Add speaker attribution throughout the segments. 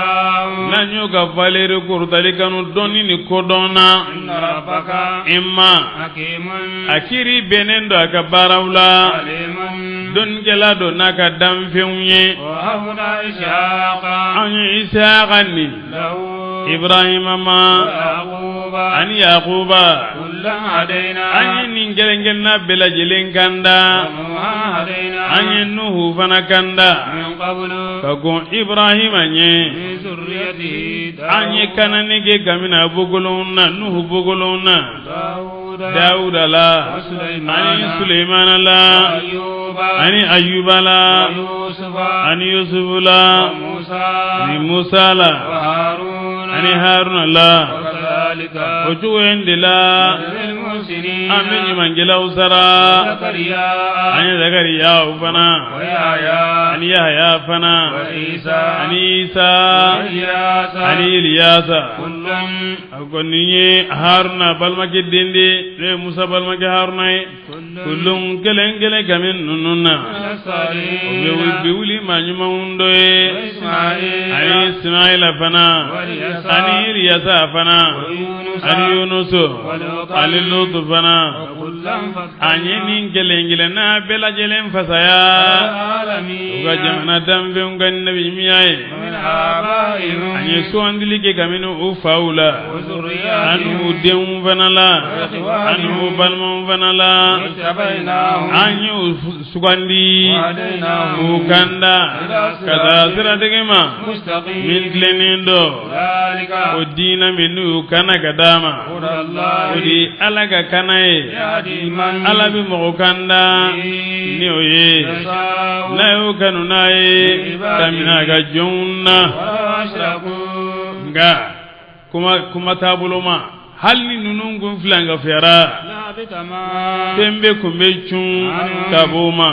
Speaker 1: N'an y'u ka valeur kɔrɔtali kanu dɔnni ni kodɔn na, i ma a kiiri bɛnnen don a ka baaraw la, dɔnnikɛla don n'a ka danfɛnw ye. An ye Isiyaka ni Ibrahima ma ani Yakuba, an ye nin kelen kelenna bɛɛ lajɛlen kanda, an ye Nuhu fana kanda ka kɔn Ibrahima ɲɛ. An ye kanani kɛ kabini a bɔkolow na, Nuhu bɔkolow na, Dawuda la ani Sulemana la ani Ayuba la ani Yusufu la ani Musa la ani Haruna la. O cogo in de la an bɛ ɲumankɛlaw sara. An ye Zakariya fana ani Yahaya fana ani Isa ani Iliyasa. A ko nin ye Haruna balimakɛ den de ye, n'o ye Musa balimakɛ Haruna ye. Kulun kelen kelen kabini ninnu na, o bɛ wuli maa ɲumanw dɔ ye. Ani Ismaila fana ani Iliyasa fana ani Yunusu ani Lutu fana. An ye nin kelen kelenna bɛɛ lajɛlen fasaya u ka jamana danfɛnw ka nabiɲumanya ye. An ye sugandili kɛ kabini u faw la ani u denw fana la ani u balimaw fana la. An y'u sugandi k'u kanda ka taa siratigɛ ma min tilennen don, o diinɛ min n'u y'u kana ka d'a ma, o de ye Ala ka kana ye. Ala bɛ mɔgɔ kanda ni o ye, n'a y'o kanu n'a ye ka minɛ a ka jɔnw na. Nka kuma kuma taabolo ma, hali ni ninnu kun filankafuyara, fɛn bɛɛ kun bɛ cun ka b'o ma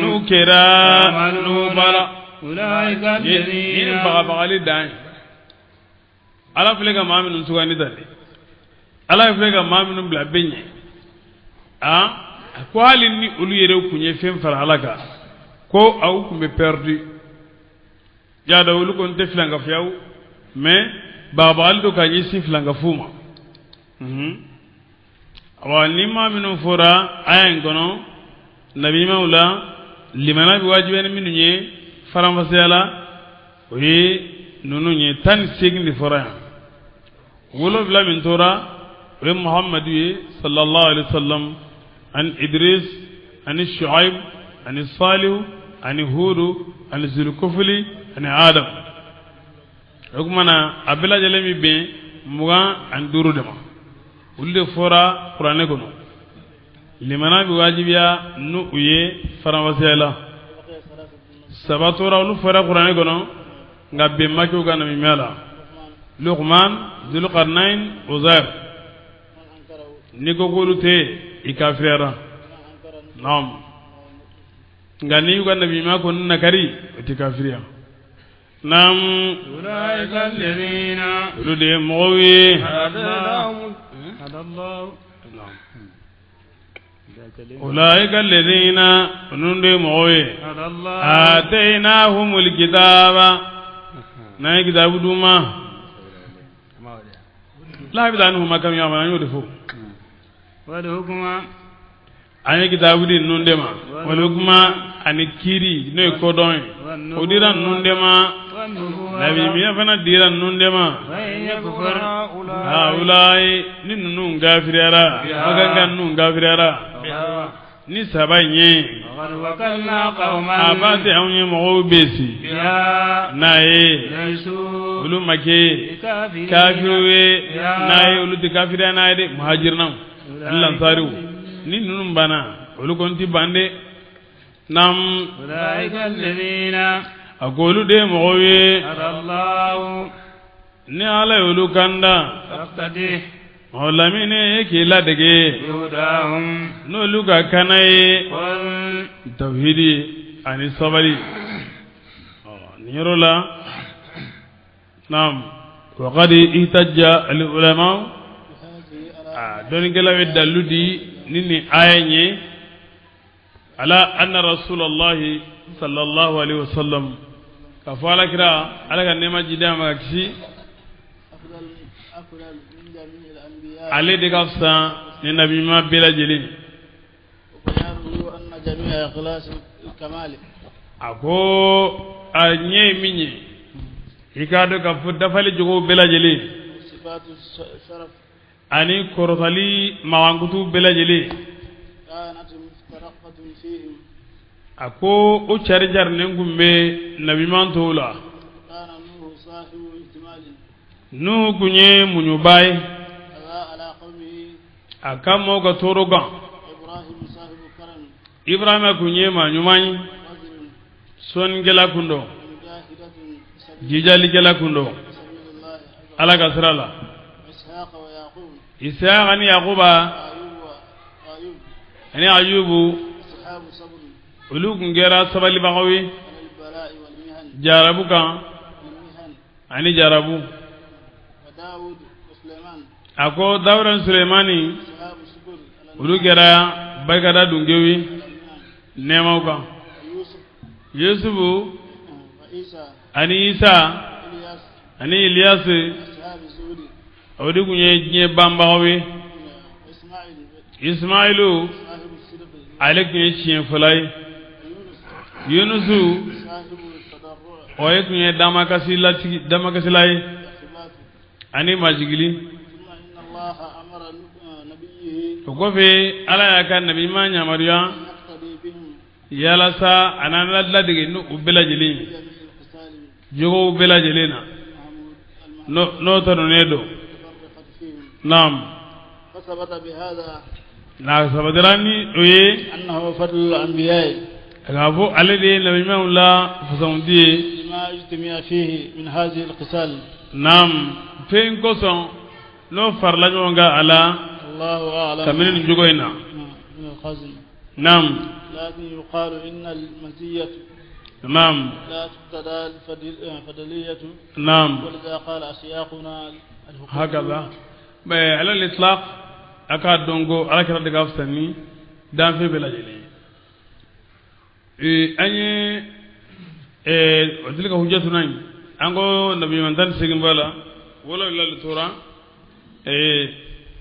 Speaker 1: n'u kɛra n'u baara nin bagabagali dan ye. Ala filɛ ka maa minnu sugandi tan dɛ, Ala filɛ ka maa minnu bila bɛɛ ɲɛ. Aa, a ko hali ni olu yɛrɛ kun ye fɛn fara Ala kan, ko aw kun bɛ perdu. Y'a dɔn olu kɔni tɛ filankafoya o, mais bagabagali don ka ɲɛsin filankafow ma. Awa, ni maa minnu fɔra aya in kɔnɔ nabiɲumanw la, limaniya bɛ wajibiya ni minnu ye faranfasiya la, o ye ninnu ye. 18 de fɔra yan. 7 min tora, o ye Muhamadu ye sallallahu alaihi wasallam, ani Idris ani Shuaib ani Salihu ani Hudu ani Zulkufli ani Adam. O tuma na a bɛɛ lajɛlen bɛ bɛn 25 de ma. Olu de fɔra kuranɛ kɔnɔ, limaniya bɛ wajibiya n'u u ye faranfasiya la. Saba tora, olu fɔra kuranɛ kɔnɔ, nka bɛn ma kɛ u ka nabiɲumanya la: Luqman, Zulqarnain, Uzair. N'i ko k'olu tɛ, i kafiriyara. Naam, nka n'i y'u ka nabiɲumanya kɔni nakari, o tɛ kafiriya. Naam, olu de ye mɔgɔw ye. Ulaika alladhina, ninnu de ye mɔgɔw ye, atainahumul kitaba, n'an ye kitabu d'u ma. Lahabila anhu ma kam ya'mal, an y'o de fɔ. An ye kitabu di ninnu de ma, wal hukma, ani kiri, n'o ye kodɔn ye, o dira ninnu de ma. Nabiɲumanya fana dira ninnu de ma. Haulayi, ni ninnu kafiriyara, makanka ninnu kafiriyara ni saba in ye, a b'a tɛ anw ye mɔgɔw bɛ si n'a ye, olu ma kɛ kafiriw ye n'a ye, olu tɛ kafiriya n'a ye dɛ. Muhajirinaw ani lansariw, ni ninnu banna, olu kɔni tɛ ban dɛ. Naam, a ko olu de ye mɔgɔw ye ni Ala ye olu kanda. Ɔ lamini, e k'i ladege n'olu ka kana ye, tawhidi ani sabali nin yɔrɔ la. Naam, waqad ihtajja al ulama, dɔnnikɛla bɛ dalilu di ni nin aya in ye, ala anna rasulallahi sallallahu alaihi wasallam. K'a fɔ ala kira ala ka nɛɛma jidi a ma ka kisi ale de ka fisa ni nabi ɲuman bɛɛ lajɛlen. A ko a ɲɛ ye min ye i k'a dɔn k'a fɔ dafali jogow bɛɛ lajɛlen ani kɔrɔtali makankutu bɛɛ lajɛlen a ko o cari carinen tun bɛ nabiɲuman tɔw la. Nuhu tun ye muɲubaa ye a ka mɔɔw ka tɔɔrɔ kan. Ibrahima tun ye maa ɲuman ye, sɔnnikɛla kun don, jijalikɛla kun don ala ka sira la. Isiyaka ni Yakuba ani Ayubu olu tun kɛra sabalibagaw ye jarabu kan ani jarabu. A ko Dawuda ni Sulemani olu kɛra barikada dungew ye nɛɛmaw kan. Yusufu ani Isa ani Iliyasi o de tun ye diɲɛ banbagaw ye. Ismailu ale tun ye tiɲɛfɔla ye. Yunusu o ye tun ye damakasila ye ani majigili. O kɔfɛ ala y'a ka nabiɲuman yamaruya yalasa a n'an ladege ni u bɛɛ lajɛlen ye jogow bɛɛ lajɛlen na n'o tɔnɔnen don. Naam. N'a sabatira ni o ye k'a fɔ ale de ye nabiɲumanw la fisamanti ye. Naam, fɛn kosɔn n'o farala ɲɔgɔn kan a la kabini nin jogo in na. Naam. Naam. Naam. Hakaza. Mais ala l'itlaq a k'a dɔn ko ala kira de ka fisa ni danfɛn bɛɛ lajɛlen ye. An ye o tilka hujjatuna in an ko nabi ɲuman 18 b'a la, 7 de tora,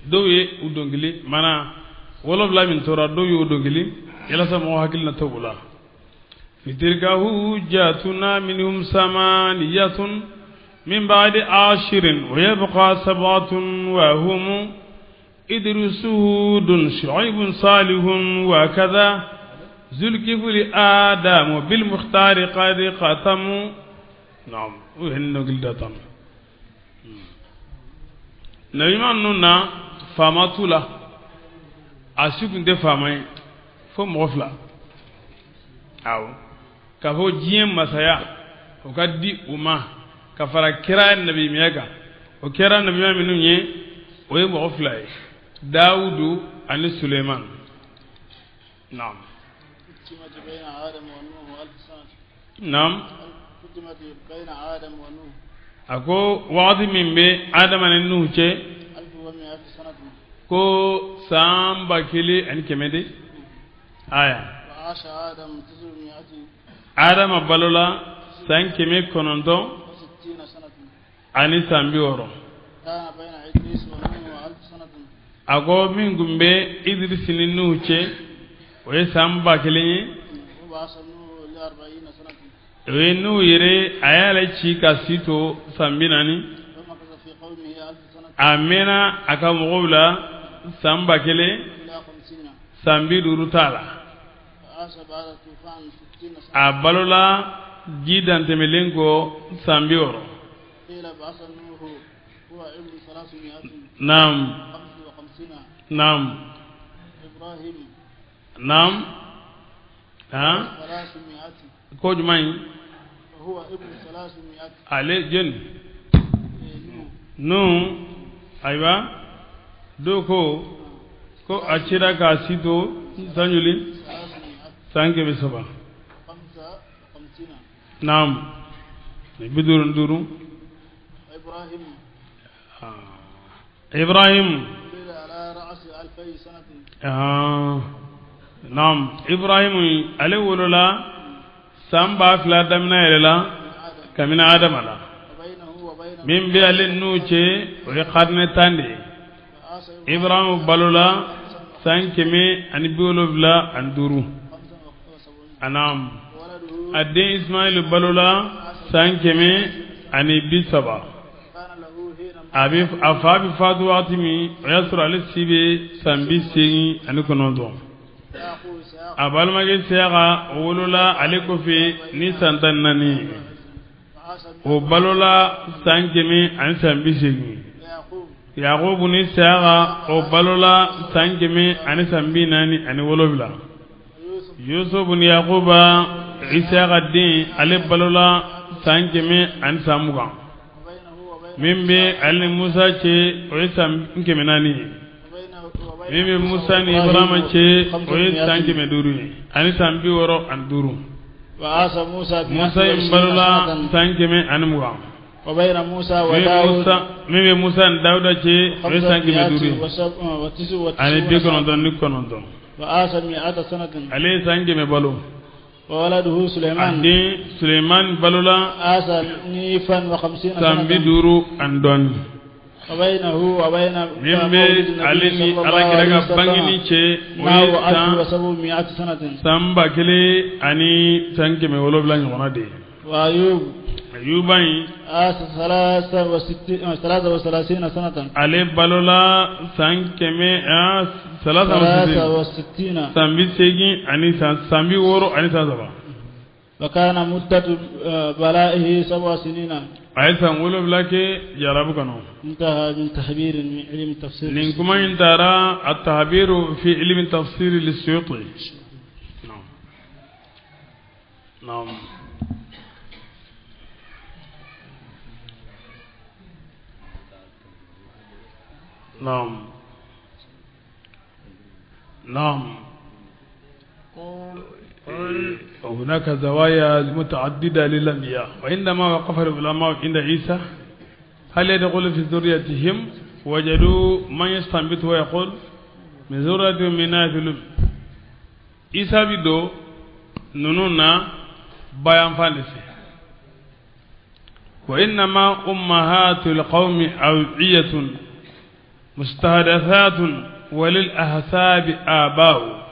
Speaker 1: dɔw ye u dɔnkili, maana 7 min tora dɔw y'u dɔnkili yalasa mɔgɔ hakili na to o la. Tilka hujjatuna minhum samaniyatun min ba'di ashirin wa yabqa sab'atun wa hum idrisu hudun shu'aibun salihun wa kadha zulkifli adamu bil mukhtari qad khatamu. Naam, o ye nin dɔnkili da tan. Nabiɲuman ninnu na faama t'u la, a si tun tɛ faama ye fo mɔgɔ fila. Awɔ, k'a fɔ diɲɛ masaya o ka di u ma ka fara kira nabiɲumanya kan, o kɛra nabiɲuman minnu ye o ye mɔgɔ fila ye, Dawudu ani Suleiman. Naam. Naam. A ko wagati min bɛ Adama ni Nuhu cɛ ko san 1100 de. Aya. Adama balola san 900 ani san 60. A ko min tun bɛ Idrisi ni Nuhu cɛ o ye san 1000 ye. O ye Nuhu yɛrɛ a y'ale ci ka si to san 40. A mɛnna a ka mɔgɔw la san 1000 san 50 t'a la. A balola ji dantɛmɛlen kɔ san 60. Naam. Naam. Naam. Han? Ko jumɛn in? Ale jɔni? Nuhu. Ayiwa dɔw ko ko a cira k'a si to san joli? San 300. Naam. 55. Ibrahim. Naam. Ibrahim ale wolola san 2000 daminɛ yɛrɛ la Kabini Adama la min bɛ ale n'u cɛ o ye karinɛ 10 de ye. Ibrahim balola san 175. Anaam a den Ismail balola san 130. A bɛ a fa bɛ fatu waati min o y'a sɔrɔ ale si bɛ san 89. A balimakɛ Siyaka o wolola ale kɔfɛ ni san 14 ye. O balola san 180. Yakubu ni Siyaka o balola san 147. Yusufu ni Yakuba Isiyaka den ale balola san 120. Min bɛ ale ni Musa cɛ o ye san 400 ye. Min bɛ Musa ni Ibrahima cɛ o ye san 500 ye ani san 65. Musa in balola san 120. Min bɛ Musa ni Dawuda cɛ o ye san 500 ye ani 99. Ale ye san 100 balo. A den Suleiman balola san 50 ani dɔɔnin. Min bɛ ale ni Alakira ka bangeni cɛ o ye san 1000 ani san 700 ɲɔgɔnna de ye. Ayuba in ale balola san 163 san 80 ani san 60 ani san 3. A ye san 7 kɛ jarabu kɔnɔ. Nin kuma in taara at-tahbiru fi ilmi tafsir lis-Suyuti. Naam. Naam. نعم. هناك زوايا متعددة للأنبياء، وعندما وقف العلماء عند عيسى هل يدخل في ذريتهم وجدوا من يستنبط ويقول من ذرية من نافل عيسى بدو نونونا بيان فالسي. وإنما أمهات القوم أوعية مستحدثات وللأحساب آباء.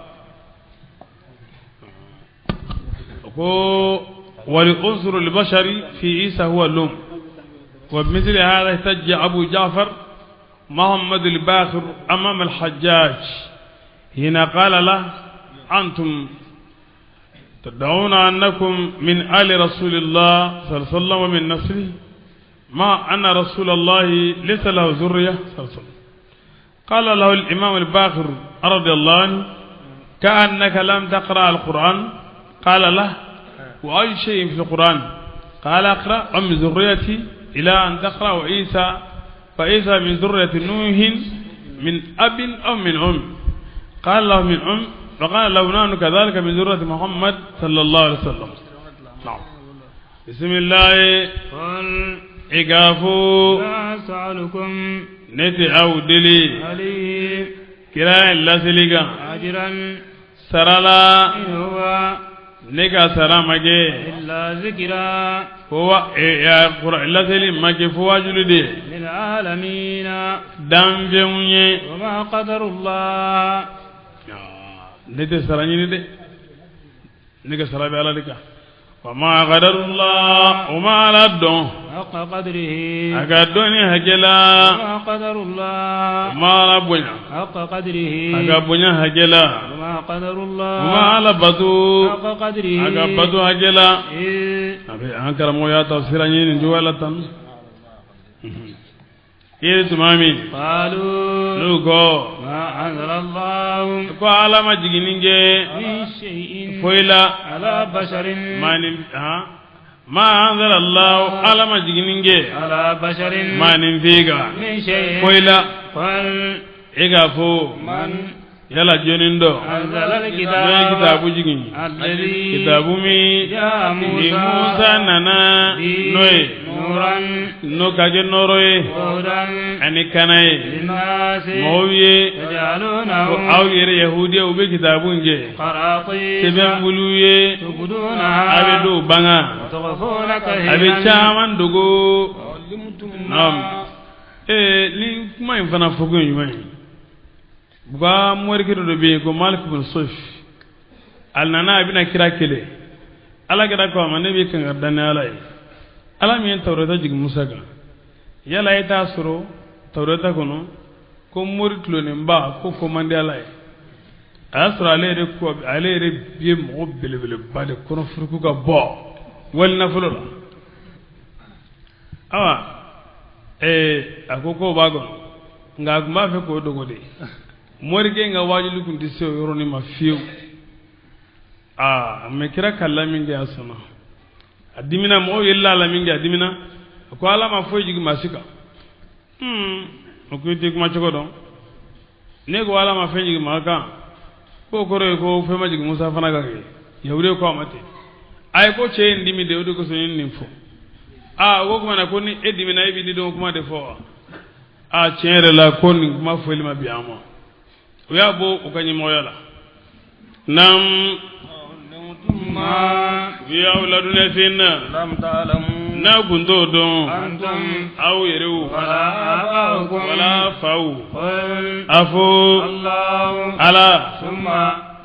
Speaker 1: ولأنصر البشر في عيسى هو اللوم. وبمثل هذا احتج أبو جعفر محمد الباقر أمام الحجاج حين قال له أنتم تدعون أنكم من آل رسول الله صلى الله عليه وسلم ومن نسله، مع أن رسول الله ليس له ذرية صلى الله عليه وسلم. قال له الإمام الباقر رضي الله عنه كأنك لم تقرأ القرآن. قال له وأي شيء في القرآن؟ قال اقرأ أم ذريتي إلى أن تقرأ عيسى، فعيسى من ذرية نوح من أب أو من أم؟ قال له من أم. فقال له نحن كذلك من ذرية محمد صلى الله عليه وسلم. نعم. بسم الله. إقافو نتي أو دلي كراء اللاسليغا سرالا نيكا سرا مجي
Speaker 2: إلا ذكرى
Speaker 1: هو اللاسلي مجي فواجل دي
Speaker 2: للعالمين
Speaker 1: دام فيوني
Speaker 2: وما قدر الله.
Speaker 1: نتي سرا نيني دي نيكا سرا بيالا ديكا وما قدر الله وما على الدون
Speaker 2: حق قدره
Speaker 1: أكادوني هجلا
Speaker 2: وما قدر الله
Speaker 1: وما على بنيا
Speaker 2: حق قدره
Speaker 1: أكابنيا هجلا
Speaker 2: وما قدر الله
Speaker 1: وما على بدو
Speaker 2: حق قدره
Speaker 1: أكابدو هجلا. أبي أنكر مويا تفسير أني نجوا تن إيه تمامي.
Speaker 2: قالوا
Speaker 1: نوكو
Speaker 2: ما أنزل الله
Speaker 1: كو على ما جينينجي
Speaker 2: من شيء
Speaker 1: فويلا
Speaker 2: على بشر
Speaker 1: ما أنزل الله على ما جينينجي
Speaker 2: على بشر
Speaker 1: ما نفيغا
Speaker 2: من شيء
Speaker 1: فويلا
Speaker 2: قل
Speaker 1: إيغافو
Speaker 2: من
Speaker 1: yala jonindo
Speaker 2: أنزل الكتاب
Speaker 1: kitabu jigin
Speaker 2: الذي
Speaker 1: kitabu mi
Speaker 2: جاء
Speaker 1: ni Musa nana noye
Speaker 2: نورا
Speaker 1: no kage noro ye
Speaker 2: وهدى
Speaker 1: ani kana ye
Speaker 2: للناس
Speaker 1: mɔgɔw ye
Speaker 2: تجعلونه
Speaker 1: ko aw yɛrɛ yahudiya u bɛ kitabu in kɛ
Speaker 2: قراطيس
Speaker 1: sɛbɛn bulu ye
Speaker 2: تبدونها
Speaker 1: a bɛ dɔw banga A bɛ caman dogo. Naam. Ni kuma in fana fɔ kun ye jumɛn ye? U ka morikɛ dɔ bɛ yen ko Malik bin Sof. A nana a bɛna kira kɛlɛ. Ala kira ko a ma ne b'i kan ka da ni Ala ye. Ala min ye Tawureta jigin Musa kan. Yala e t'a sɔrɔ Tawureta kɔnɔ ko mori tulonnenba ko ko man di Ala ye. A y'a sɔrɔ ale yɛrɛ ko ale yɛrɛ ye mɔgɔ belebeleba de kɔnɔ furuku ka bɔ wali nafolo la. Awa a ko k'o b'a kɔnɔ nka a tun b'a fɛ k'o dogo de. Morikɛ in ka waajuli tun tɛ se o yɔrɔnin ma fiyewu. Aa mɛ kira kalila min kɛ a sɔnna. A dimina mɔgɔw yɛlɛla a la min kɛ a dimina. A ko Ala ma foyi jigin maa si kan. O ko i tɛ kuma cogo dɔn. Ne ko Ala ma fɛn jigin maa kan. K'o kɔrɔ ye ko fɛn ma jigin Musa fana kan kɛ. Yahudiw ko a ma ten. A ye ko cɛ ye n dimi de o de kosɔn n ye nin fɔ. Aa o tuma na ko ni e dimina e b'i ni dɔn kuma de fɔ wa? Aa tiɲɛ yɛrɛ la ko nin kuma fɔli ma bi an ma. O y'a bɔ u ka ɲɛmɔgɔya la. Naam. U y'aw ladɔnniya fɛn na. N'a kun t'o dɔn. Aw yɛrɛw. Wala faw. A fɔ. Ala.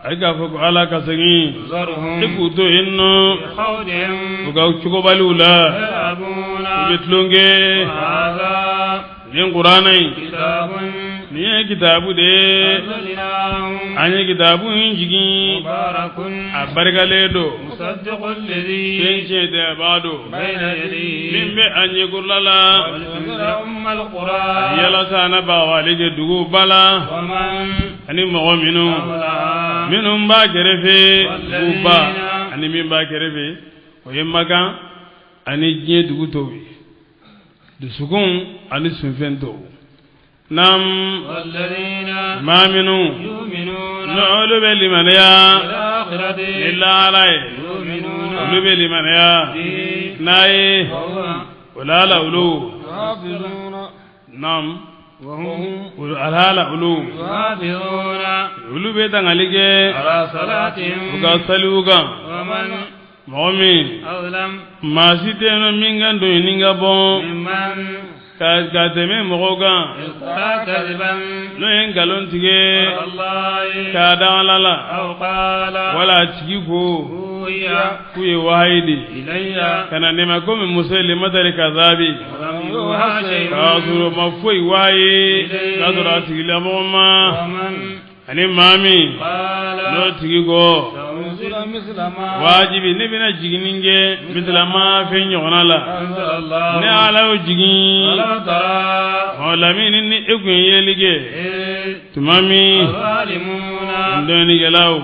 Speaker 1: A k'a fɔ ko Ala ka segin. I k'u to yen nɔ. U ka cogobaliw la. U bɛ tulon kɛ. Nin kuranɛ in. Nin ye kitabu de ye. An ye kitabu in jigin. A barikalen don. Fɛn tiɲɛ tɛ a b'a don. Min bɛ a ɲɛkɔrɔla la. Yalasa a na bagabagali kɛ duguw ba la. Ani mɔgɔ minnu. Minnu b'a kɛrɛfɛ duguw ba ani min b'a kɛrɛfɛ o ye Makan ani diɲɛ dugu tɔw ye. Dusukun ani sunfɛn tɔw. Naam. Maa minnu n'olu bɛ limaniya ni lahara ye olu bɛ limaniya n'a ye o la olu. Naam. Alhala olu. Olu bɛ tangali kɛ u ka saliw kan. Mɔgɔ min maa si tɛ yen min ka donyani ka bon ka tɛmɛ mɔgɔw kan n'o ye nkalon tigɛ k'a da Ala la wala a tigi ko k'u ye wahayi di ka na ne ma komi Musayilimatal kazabi k'a sɔrɔ ma foyi wahayi k'a sɔrɔ a tigilamɔgɔ ma. Ani maa min n'o tigi ko wajibi ne bɛna jiginni kɛ misilama fɛn ɲɔgɔnna la ne Ala y'o jigin ɔ lamini ni e kun ye yeli kɛ tuma min dɔnnikɛlaw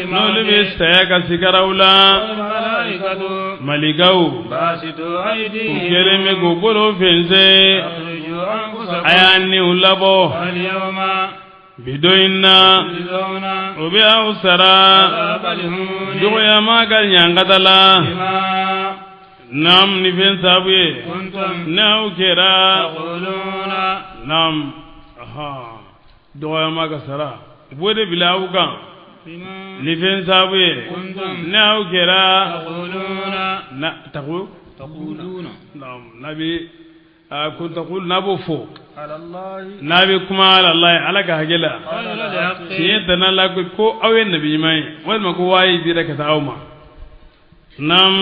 Speaker 1: n'olu bɛ saya ka sikaraw la malikaw u kɛlen bɛ k'u bolo fɛnsɛn a y'a niw labɔ bi don in na o bɛ aw sara dɔgɔyama ka ɲangata la naam ni fɛn sabu ye n'aw kɛra naam dɔgɔyama ka sara u b'o de bila aw kan ni fɛn sabu ye n'aw kɛra na taku naam n'a bɛ ko taqul n'a b'o fɔ n'a bɛ kuma alallahi Ala ka hakɛ la tiɲɛ tana la ko aw ye nabi ɲuman ye walima ko wahayi dira ka taa aw ma naam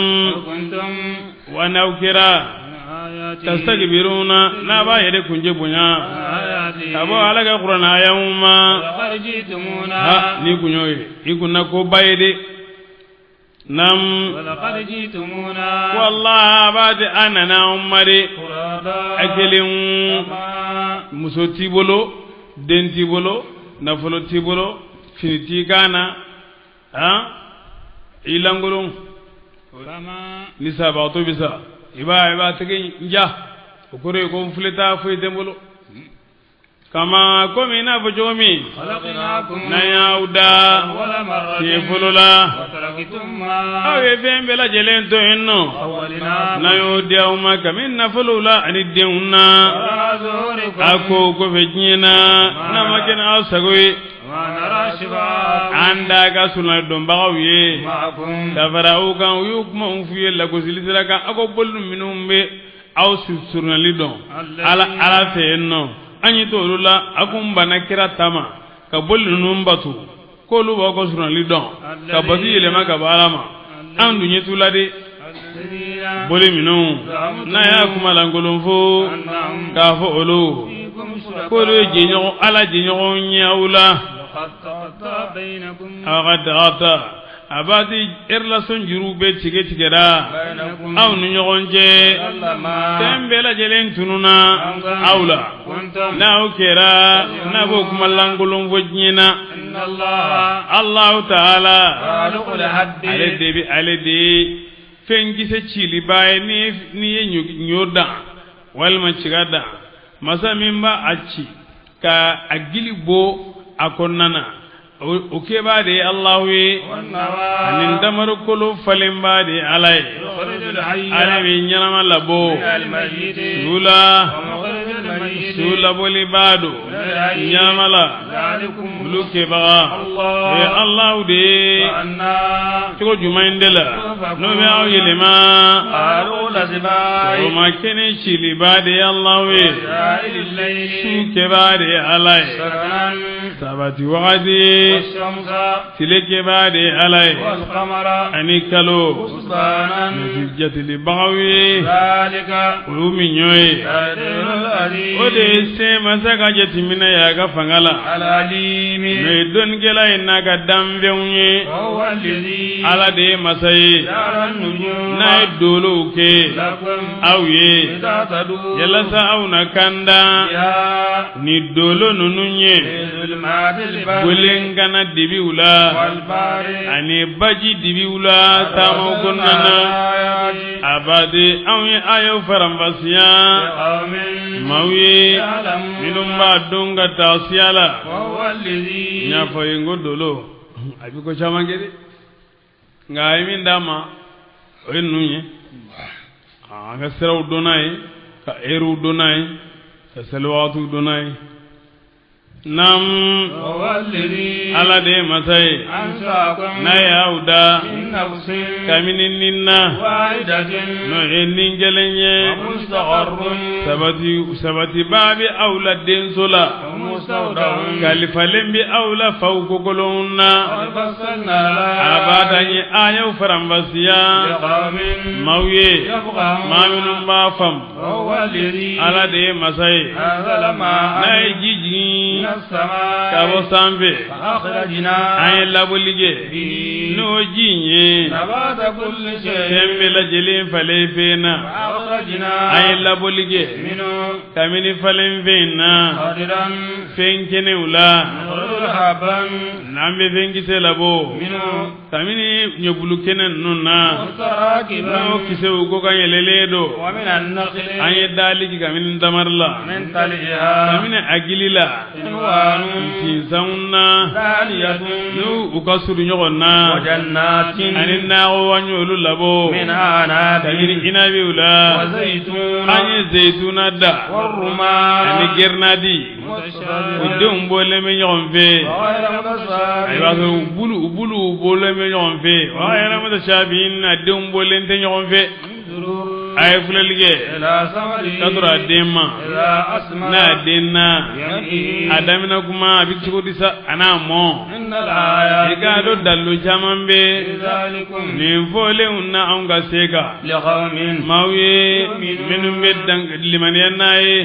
Speaker 1: wa n'aw kɛra tastakbiruna n'a b'a yɛrɛ kunjɛ bonya ka bɔ Ala ka kuranɛ ayaw ma ha n'i kun y'o ye i kunna ko ba ye dɛ. Naam wallahi b'a di a nana anw ma de a kelen muso t'i bolo den t'i bolo nafolo t'i bolo fini t'i kan na han i lankolon ni sabaatɔ bɛ sa i b'a tɛgɛ ja o kɔrɔ ye ko n filɛ taa foyi tɛ n bolo. Kama komi i n'a fɔ cogo min n'an y'aw da siɲɛ fɔlɔ la aw ye fɛn bɛɛ lajɛlen to yen nɔ n'an y'o di aw ma kabini nafolow la ani denw na a ko kɔfɛ diɲɛ na n'a ma kɛ n'aw sago ye. An da ka surunyali dɔnbagaw ye ka fara aw kan. U y'u kumaw f'u ye lagosili sira kan. Aw ko boli minnu bɛ aw surunyali dɔn ala ala fɛ yen nɔ, an ɲɛ t'olu la. A kun banna kira ta ma ka boli ninnu bato, k'olu b'aw ka surunyali dɔn ka batu yɛlɛma ka bɔ ala ma. An dun ɲɛ t'u la de. Boli minnu n'a y'a kuma lankolon fo k'a fɔ olu k'olu ye jɛɲɔgɔn ala jɛɲɔgɔn ye aw la. Aw ka dagata a b'a di relation juru bɛɛ tigɛ tigɛra aw ni ɲɔgɔn cɛ, fɛn bɛɛ lajɛlen tununna aw la n'aw kɛra n'a b'o kuma lankolon fɔ diɲɛ na. Allahu ta'ala ale de bɛ ale de ye fɛn kisɛ ciliba ye. N'i ye ɲɔ dan walima tiga dan, masa min b'a a ci ka a gili bɔ a kɔnɔna na, o kɛbaa de ye Alahu ye. Ani damarukolo falenbaa de ye Ala ye. Ale bɛ ɲɛnama labɔ su la, su labɔlibaa don ɲɛnama la. Olu kɛbaga o ye Alahu de ye. Cogo jumɛn de la n'o bɛ aw yɛlɛma o ma? Kɛnɛ cilibaa de ye Alahu ye, su kɛbaa de ye Ala ye, sabati wagati tile kɛbaa de ye Ala ye, ani kalo jatelibagaw ye olu min ɲɔ ye. O de ye se masa ka jateminɛ ye a ka fanga la, n'o ye dɔnnikɛla ye n'a ka danfɛnw ye. Ala de ye masa ye n'a ye dolow kɛ aw ye, yalasa aw na kanda ni dolo ninnu ye gelenkana dibiw la ani baji dibiw la taamaw kɔnɔna na. A ba de anw ye ayaw faranfasiya maaw ye minnu b'a dɔn ka taa siya la. N y'a fɔ ye n ko dolo a bɛ ko caman kɛ dɛ, nka a ye min d'a ma o ye ninnu ye. An ka siraw dɔn n'a ye, ka eriw dɔn n'a ye, ka seli wagatiw dɔn n'a ye. Naam, Ala de ye masa ye n'a ye aw da kabini nin na, n'o ye nin kelen ye. Sabati sabatibaa bɛ aw la denso la, kalifalen bɛ aw la faw kokolonw na. A b'a da ye ayaw faranfasiya maaw ye, maa minnu b'a faamu. Ala de ye masa ye n'a ye ji jigin ka bɔ sanfɛ, an ye labɔli kɛ n'o ji in ye fɛn bɛɛ lajɛlen falen fɛn na. An ye labɔli kɛ kabini falen fɛn na, fɛn kɛnɛw la, n'an bɛ fɛn kisɛ labɔ kabini ɲɔbulu kɛnɛ ninnu na, n'o kisɛw ko ka yɛlɛlen don. An ye dali kɛ kabini tamari la, kabini a gili la, sinsanw na n'u u ka surun ɲɔgɔn na, ani nakɔ an y'olu labɔ kabini inabiw la. An ye zeyituna da ani gɛrɛnadi, u denw bɔlen bɛ ɲɔgɔn fɛ. I b'a sɔrɔ u buluw bɔlen bɛ ɲɔgɔn fɛ. Wa yɛrɛ mutashabihin, a denw bɔlen tɛ ɲɔgɔn fɛ. A ye filɛli kɛ k'a sɔrɔ a den ma n'a den na a daminɛ kuma a bɛ cogo di sa a n'a mɔ. I k'a dɔn dalilu caman bɛ nin fɔlenw na anw ka se kan maaw ye minnu bɛ limaniya n'a ye.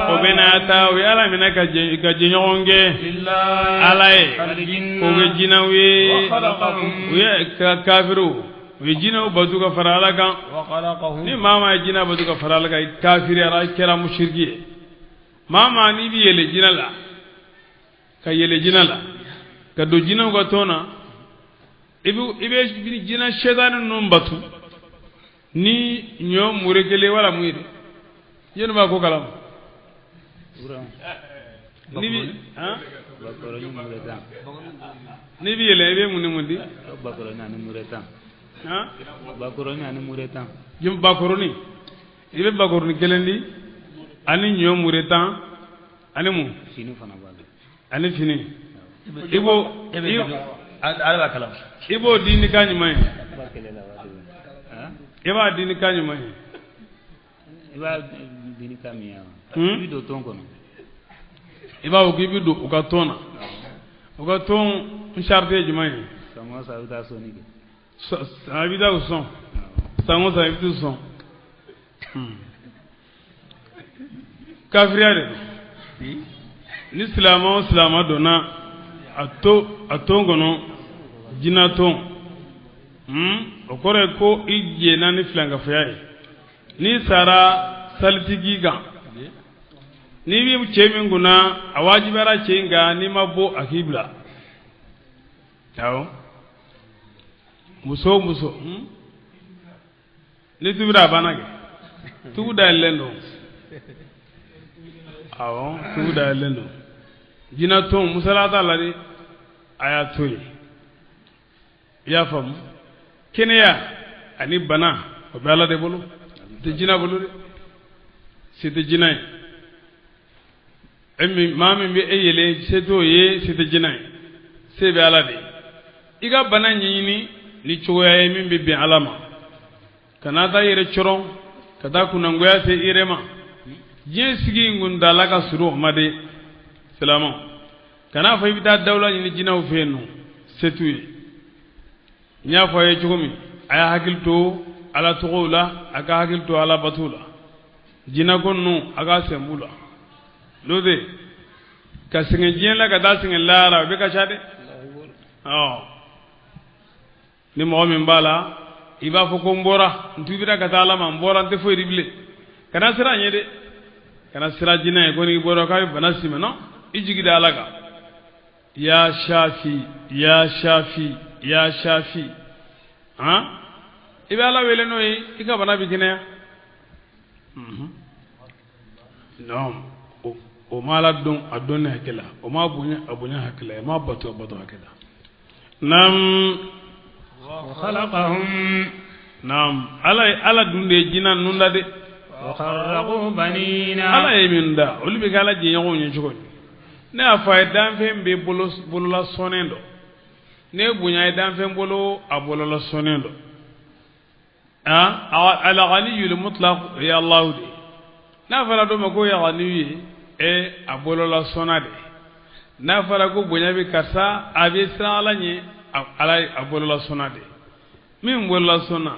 Speaker 1: O bɛna ta u ye Ala minɛ ka jɛɲɔgɔn kɛ Ala ye, k'o kɛ jinɛw ye. U ye kafiriw, u ye jinɛw batu ka fara Ala kan. Ni maa maa ye jinɛ batu ka fara Ala kan, i kafiriyara, i kɛra musiriki ye. Maa maa n'i bɛ yɛlɛ jinɛ la, ka yɛlɛ jinɛ la, ka don jinɛw ka tɔn na, i bɛ jinɛ sɛtani ninnu batu ni ɲɔ mure kelen wala mun ye dɛ, jɔnni b'a ko kalama? N'i bɛ yɛlɛ, i bɛ mun ni mun di?
Speaker 2: Bakɔrɔni ani mure tan. Bakɔrɔni ani mure tan.
Speaker 1: Bakɔrɔni, i bɛ bakɔrɔni kelen di ani ɲɔ mure 10 ani mun?
Speaker 2: Fini fana b'a la.
Speaker 1: Ani fini. I b'o
Speaker 2: ala b'a kalama.
Speaker 1: I b'o di ni kan ɲuman ye. I b'a di ni kan ɲuman ye.
Speaker 2: I b'a di ni kan min ye wa? I bɛ don tɔn kɔnɔ.
Speaker 1: I b'a fɔ k'i bɛ don u ka tɔn na. U ka tɔn charte ye jumɛn ye?
Speaker 2: San o san i bɛ taa sɔnni kɛ.
Speaker 1: A bɛ taa o sɔn. San o san i bɛ t'u sɔn. Kafiriya de don. Ni silamɛ o silamɛ donna a tɔn kɔnɔ jinɛ tɔn, o kɔrɔ ye ko i jɛnna ni filankafoya ye. N'i sara salitigi kan, n'i bɛ cɛ min kunna a wajibiyara cɛ in kan n'i ma bɔ a k'i bila. Awɔ, muso o muso ni tubira a banna kɛ, tugu dayɛlɛlen don. Awɔ, tugu dayɛlɛlen don. Jinɛ tɔn musala t'a la dɛ, a y'a to yen. I y'a faamu? Kɛnɛya ani bana o bɛ Ala de bolo, o tɛ jinɛ bolo dɛ. Se tɛ jinɛ ye. E min maa min bɛ e yɛlɛ se t'o ye, se tɛ jinɛ ye. Se bɛ Ala de ye. I ka bana ɲɛɲini ni cogoya ye min bɛ bɛn Ala ma. Kana taa i yɛrɛ cɔrɔn ka taa kunnangoya se i yɛrɛ ma. Diɲɛ sigi in kuntaala ka surun o ma dɛ, silamɛw. Kana fɔ i bɛ taa dawula ɲini jinɛw fɛ yen nɔ, se t'u ye. N y'a fɔ a ye cogo min, a y'a hakili to Ala tɔgɔw la, a ka hakili to Ala batow la. Jinɛko ninnu, a k'a sen b'u la. N'o tɛ ka sɛgɛn diɲɛ la ka taa sɛgɛn lahara, o bɛ ka ca dɛ. Ɔ, ni mɔgɔ min b'a la, i b'a fɔ ko n bɔra, n tubira ka taa Ala ma, n bɔra, n tɛ foyi di bilen. Kana siran ɲɛ dɛ. Kana siran jinɛ ye ko n'i bɔra k'a bɛ bana s'i ma. Non, i jigi da Ala kan. Ya Shafi, ya Shafi, ya Shafi. Han? I bɛ Ala wele n'o ye, i ka bana bɛ kɛnɛya. Non, o ma Ala dɔn a dɔnni hakɛ la, o ma bonya a bonya hakɛ la, o ma bato a bato hakɛ la. Naam.
Speaker 2: Wa khalaqahum.
Speaker 1: Naam, Ala ye Ala dun de ye jinɛ ninnu da dɛ.
Speaker 2: Wa kharraqu banina.
Speaker 1: Ala ye min da, olu bɛ kɛ Ala jɛɲɔgɔnw ye cogo di? Ne y'a fɔ a ye danfɛn bɛ bolola sɔnnen dɔ. Ne bonya ye danfɛn bolo, a bolola sɔnnen dɔ. Al-Ghaniyul mutlaq o ye Alahu de ye. N'a fɔra dɔ ma ko ye Ghaniyu ye, a bolola sɔnna de. N'a fɔra ko bonya bɛ karisa, a bɛ siran Ala ɲɛ, Ala a bolola sɔnna de. Min bolola sɔnna,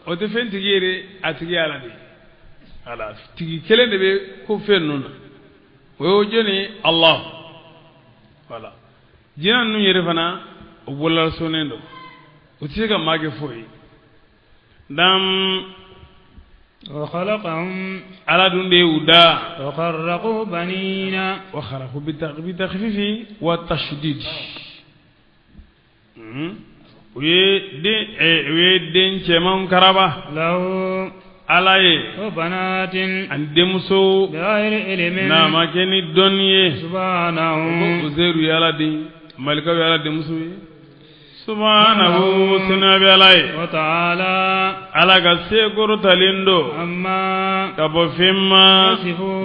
Speaker 1: o tɛ fɛn tigi ye dɛ, a tigi ye Ala de ye. Ala tigi kelen de bɛ ko fɛn ninnu na. O ye jɔni ye? Allah. Voilà. Jinɛ ninnu yɛrɛ fana, o bolola sɔnnen don. O tɛ se ka maa kɛ foyi ye. Naam.
Speaker 2: Wa khalaqahum.
Speaker 1: Ala dun de y'u da.
Speaker 2: Wa kharraqu banina.
Speaker 1: Wa kharraqu bi takhfifi wa tashdid. U ye den cɛmanw karaba.
Speaker 2: Lahu.
Speaker 1: Ala ye.
Speaker 2: Wa banatin.
Speaker 1: Ani denmuso.
Speaker 2: Bi ghayri ilmin.
Speaker 1: N'a ma kɛ ni dɔnni ye.
Speaker 2: Subhanahu.
Speaker 1: Ko Uzeru ye Ala den, Malikaw ye Ala denmuso ye. Subhanahu, sena bɛ Ala ye.
Speaker 2: Wa ta'ala.
Speaker 1: Ala ka se kɔrɔtalen don.
Speaker 2: Amma.
Speaker 1: Ka bɔ fɛn ma.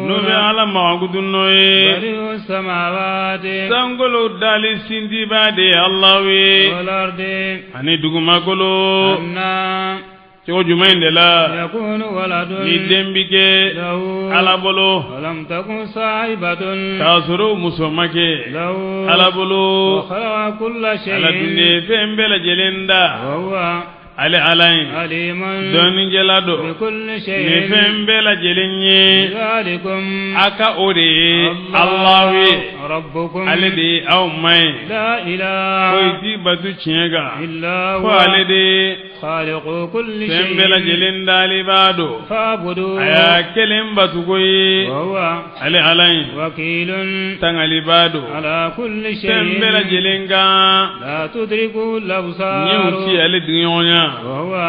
Speaker 1: N'o bɛ Ala makutu n'o ye.
Speaker 2: Badi'u samawati.
Speaker 1: Sankolo dali sintiba de ye Alahu ye.
Speaker 2: Wal ardi.
Speaker 1: Ani dugumakolo.
Speaker 2: Anna.
Speaker 1: Cogo jumɛn de la.
Speaker 2: Yakunu waladun.
Speaker 1: Ni den bi kɛ.
Speaker 2: Lahu.
Speaker 1: Ala bolo.
Speaker 2: Walam takun sahibatun.
Speaker 1: K'a sɔrɔ muso ma kɛ.
Speaker 2: Lahu.
Speaker 1: Ala bolo.
Speaker 2: Wa khalaqa kulla shay'in.
Speaker 1: Ala dun de ye fɛn bɛɛ lajɛlen da.
Speaker 2: Wa huwa.
Speaker 1: Ale Ala ye.
Speaker 2: Alimun.
Speaker 1: Dɔnnikɛla don.
Speaker 2: Bi kulli shay'in.
Speaker 1: Ni fɛn bɛɛ lajɛlen ye.
Speaker 2: Zalikum.
Speaker 1: A ka o de ye. Alahu ye.
Speaker 2: Rabbukum.
Speaker 1: Ale de ye aw ma ye.
Speaker 2: La ilaha.
Speaker 1: Foyi ti batu tiɲɛ kan.
Speaker 2: Illa
Speaker 1: Fo
Speaker 2: huwa.
Speaker 1: ale de ye.
Speaker 2: Khaliqu kulli
Speaker 1: Fɛn
Speaker 2: shay'in.
Speaker 1: bɛɛ lajɛlen dalibaa don.
Speaker 2: Fa'budu.
Speaker 1: A y'a kelen batuko ye.
Speaker 2: Wa huwa.
Speaker 1: Ale Ala ye.
Speaker 2: Wakilun.
Speaker 1: Tangalibaa don.
Speaker 2: Ala kulli
Speaker 1: Fɛn
Speaker 2: shay'in.
Speaker 1: bɛɛ lajɛlen kan.
Speaker 2: La tudriku al-absar.
Speaker 1: Ni u ti ale digiɲɔgɔnya.
Speaker 2: Wa huwa.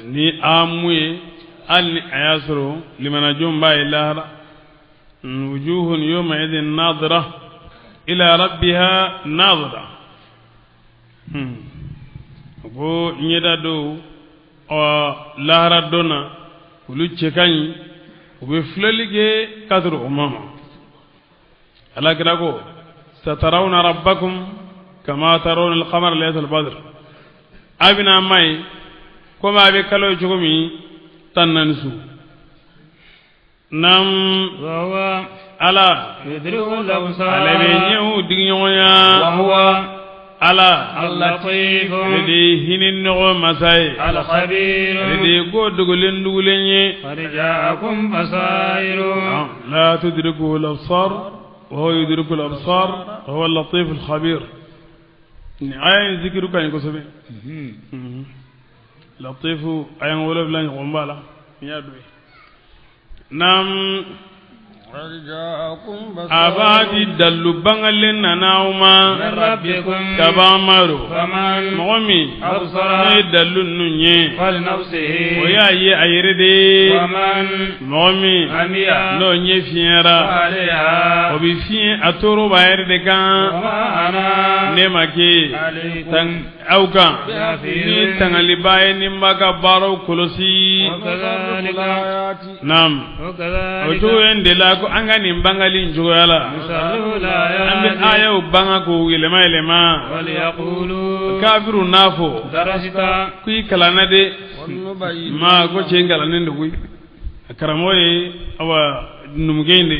Speaker 1: Ni amu ye, hali ni a y'a sɔrɔ limanajɔn b'a ye lahara. Wujuhun yawma idhin nadira ila rabbiha nadira. Ko ɲɛda dɔw ɔ lahara don na olu cɛ ka ɲi, u bɛ filɛli kɛ k'a sɔrɔ u ma ma. Ala kira ko Satarawna rabbakum kama tarawna al-qamara laylatal badr. A bɛna ma ye komi a bɛ kalo ye cogo min 14 su. Nam ala ale bɛ ɲɛw digi ɲɔgɔnya. Ala ale de ye hinɛ nɔgɔ masa ye. Ale de ye ko dogolen dugulen ye. La tudrikuhu al-absar wa huwa yudriku al-absar wa huwa al-latif al-khabir. Ni aya in zikiru ka ɲi kosɛbɛ. Latifu aya 7 ɲɔgɔn b'a la n y'a dɔn ye. Nam a b'a di dalu bangalen nana aw ma ka bɔ an ma ro mɔgɔ min n'o ye dalu ninnu ye o y'a ye a yɛrɛ de ye. Mɔgɔ min n'o ɲɛ fiɲɛra o bɛ fiɲɛ a tɔɔrɔ b'a yɛrɛ de kan. Ne ma kɛ aw kan ni tangaliba ye ni n b'a ka baaraw kɔlɔsi. Naam o cogo in de la ko an ka nin bangali in cogoya la an bɛ ayaw banga k'o yɛlɛma yɛlɛma. Kafiru n'a fɔ ko i kalanna de ma ko cɛ in kalannen de koyi. A karamɔgɔ ye awa numukɛ in de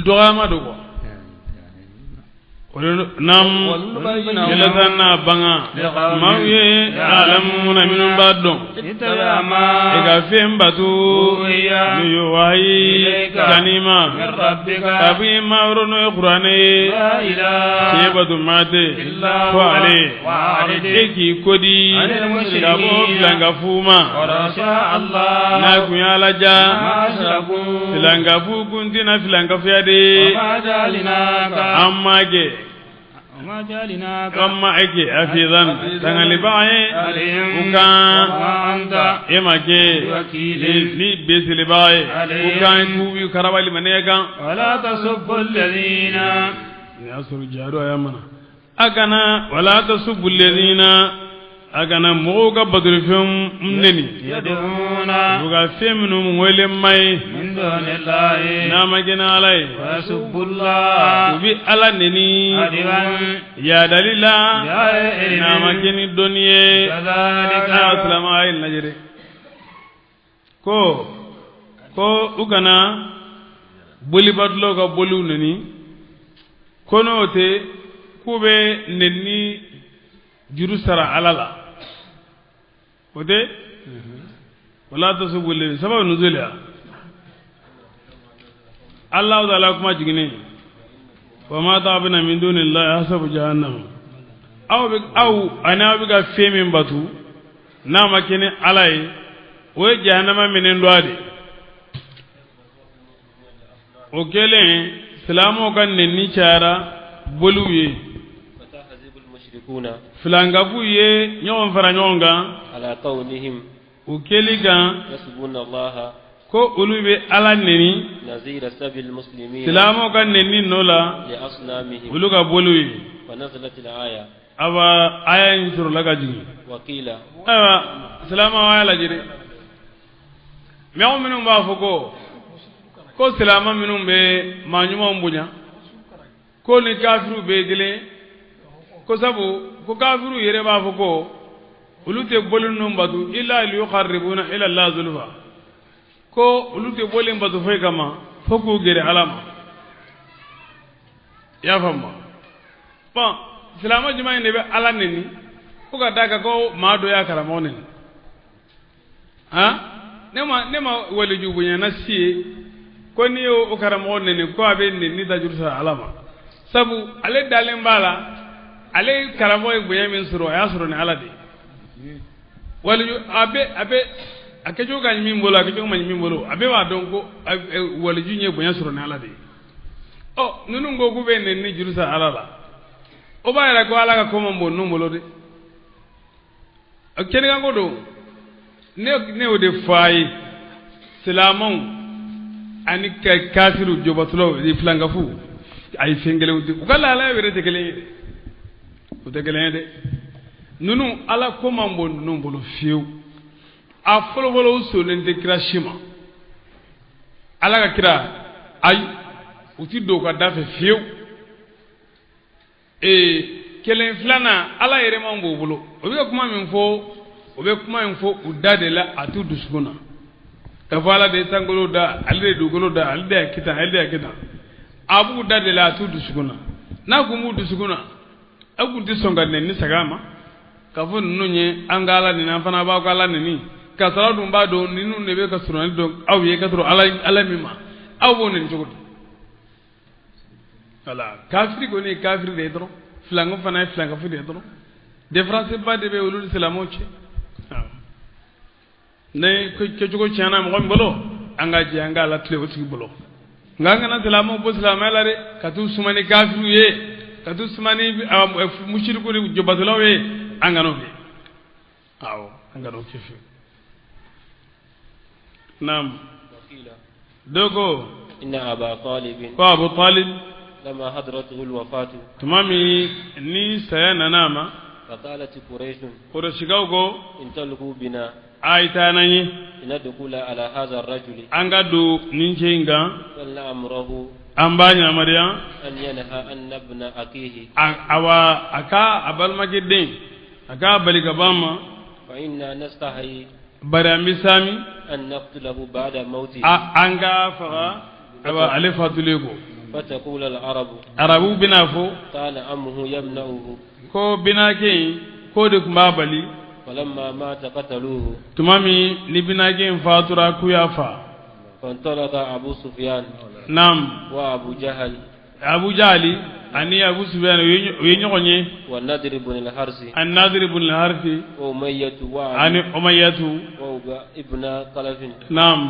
Speaker 1: dɔgɔyama don quoi. Nam yɛlɛta n'a banga maaw ye alamuna minnu b'a dɔn i ka fɛn bato n'o ye wahayi kanima kabi maa yɔrɔ n'o ye kuranɛ ye. Tiɲɛ bato maa tɛ fo ale e k'i kodi ka bɔ filankafu ma n'a kun ye ala ja filankafu kun tɛna filankafuya de. An ma kɛ an ma kɛ afizan tangalibaga ye u kan e ma kɛ ni beselibaga ye u kan k'u karabali ma ne kan. Nin y'a sɔrɔ jaro a y'a mana a kana wala tasubbu alladhina a kana mɔgɔw ka batorifɛnw neni u ka fɛn minnu wele ma ye n'a ma kɛ ni ala ye u bɛ ala neni yadali la n'a ma kɛ ni dɔnni ye. A silamɛ a ye lajɛ dɛ ko ko u kana bolibatulaw ka boliw neni ko n'o tɛ k'u bɛ neni juru sara ala la. O tɛ wala tasubbu alladhina sababu nuzuli Allahu ta'ala kuma jiginnen wa ma ta'buduna min dunillahi hasabu jahannam. Aw bɛ aw ani aw bɛ ka fɛn min batu n'a ma kɛ ni ala ye o ye jahanama minɛn dɔ de. O kɛlen silamɛw ka nɛni cayara boliw ye. Filankafu ye ɲɔgɔn fara ɲɔgɔn kan u kɛli kan ko olu bɛ ala neni silamɛw ka neni nɔ la olu ka boliw ye. Awa aya in sɔrɔla ka jigin. Ayiwa silamɛw a y'a lajɛ dɛ. Mɔgɔ minnu b'a fɔ ko ko silamɛ minnu bɛ maa ɲumanw bonya ko ni kafiriw bɛ kelen ko sabu ko kafiriw yɛrɛ b'a fɔ ko olu tɛ boli ninnu bato illa liyuqarribuna ila Allah zulfa ko olu tɛ boli bato foyi kama fo k'u gɛrɛ ala ma. I y'a faamu bon silamɛ jumɛn de bɛ ala neni fo ka d'a kan ko maa dɔ y'a karamɔgɔ neni han ne ma waliju bonyana si ye ko n'i y'o karamɔgɔ neni ko a bɛ neni da juru sara ala ma sabu ale dalen b'a la ale karamɔgɔ ye bonya min sɔrɔ a y'a sɔrɔ ni ala de ye. Waliju a bɛ a kɛcogo ka ɲi min bolo a kɛcogo ma ɲi min bolo a bɛɛ b'a dɔn ko waliju ye bonya sɔrɔ ni ala de ye. Ɔ ninnu ko k'u bɛ neni juru sara ala la o b'a yira ko ala ka ko man bon ninnu bolo dɛ. Kɛnɛkanko don ne y'o de fɔ a ye silamɛw ani kafiriw jobatulaw filankafu a ye fɛn kelenw di u ka lahalaya yɛrɛ tɛ kelen ye dɛ. O tɛ kelen ye dɛ. Ninnu ala ko man bon ninnu bolo fiyewu. A fɔlɔfɔlɔ u sɔnnen tɛ kira si ma ala ka kira ayi u ti don u ka da fɛ fiyewu. Kelen filanan ala yɛrɛ man b'o bolo o bɛ ka kuma min fɔ o bɛ kuma in fɔ u da de la a t'u dusukun na k'a fɔ ala de ye sankolo da ale de ye dugukolo da ale de y'a kɛ tan ale de y'a kɛ tan a b'u da de la a t'u dusukun na n'a kun b'u dusukun na aw kun tɛ sɔn ka nɛni segin a ma k'a fɔ ninnu ye an ka ala nɛni an fana b'aw ka ala nɛni k'a sɔrɔ aw dun b'a dɔn ninnu de bɛ ka surunyali dɔn aw ye ka sɔrɔ ala min ma aw b'o nɛni cogo di wala kafiri kɔni ye kafiri de ye dɔrɔn filanko fana ye filankafu de ye dɔrɔn différence ba de bɛ olu ni silamɛw cɛ ni kɛcogo tiɲɛna mɔgɔ min bolo an ka jɛ an k'a latilen o tigi bolo nka an kana silamɛw bɔ silamɛya la dɛ ka t'u suma ni kafiriw ye ka t'u suma ni musiriku ni jobatolaw ye an kan'o kɛ awɔ an kan'o kɛ fiyewu naam dɔw ko
Speaker 3: inna aba talib
Speaker 1: ko abu talib
Speaker 3: lamma hadaratuhu alwafatu
Speaker 1: tuma min ni saya nana a ma
Speaker 3: faqalat quraish
Speaker 1: qurayshikaw ko
Speaker 3: intaliqu bina
Speaker 1: a ye taa n'an ye
Speaker 3: linadkhula ala hadha arrajuli
Speaker 1: an ka don nin cɛ in kan
Speaker 3: falna'murahu
Speaker 1: an b'a yamaruya
Speaker 3: an yanha an ibna akihi
Speaker 1: awa a ka a balimakɛ den a k'a bali ka bɔ an ma
Speaker 3: fa inna nastahi
Speaker 1: bari an bɛ sami
Speaker 3: an naqtulahu ba'da mawtihi
Speaker 1: an k'a faga awa ale fatulen kɔ
Speaker 3: fataqula al-arabu
Speaker 1: arabu bɛna fɔ
Speaker 3: kana ammuhu yamna'uhu
Speaker 1: ko binakɛ in k'o de tun b'a bali
Speaker 3: falamma mata qataluhu
Speaker 1: tuma min ni binakɛ in fatura k'u y'a fa
Speaker 3: fantalaqa abu sufyan
Speaker 1: naam
Speaker 3: wa abu jahal
Speaker 1: abu jahali ani abu sufyan u ye ɲɔgɔn ye
Speaker 3: wa nadir ibn al-harisi
Speaker 1: ani nadir ibn al-harisi
Speaker 3: wa umayyatu wa
Speaker 1: ani umayyatu
Speaker 3: wa ibn khalaf
Speaker 1: naam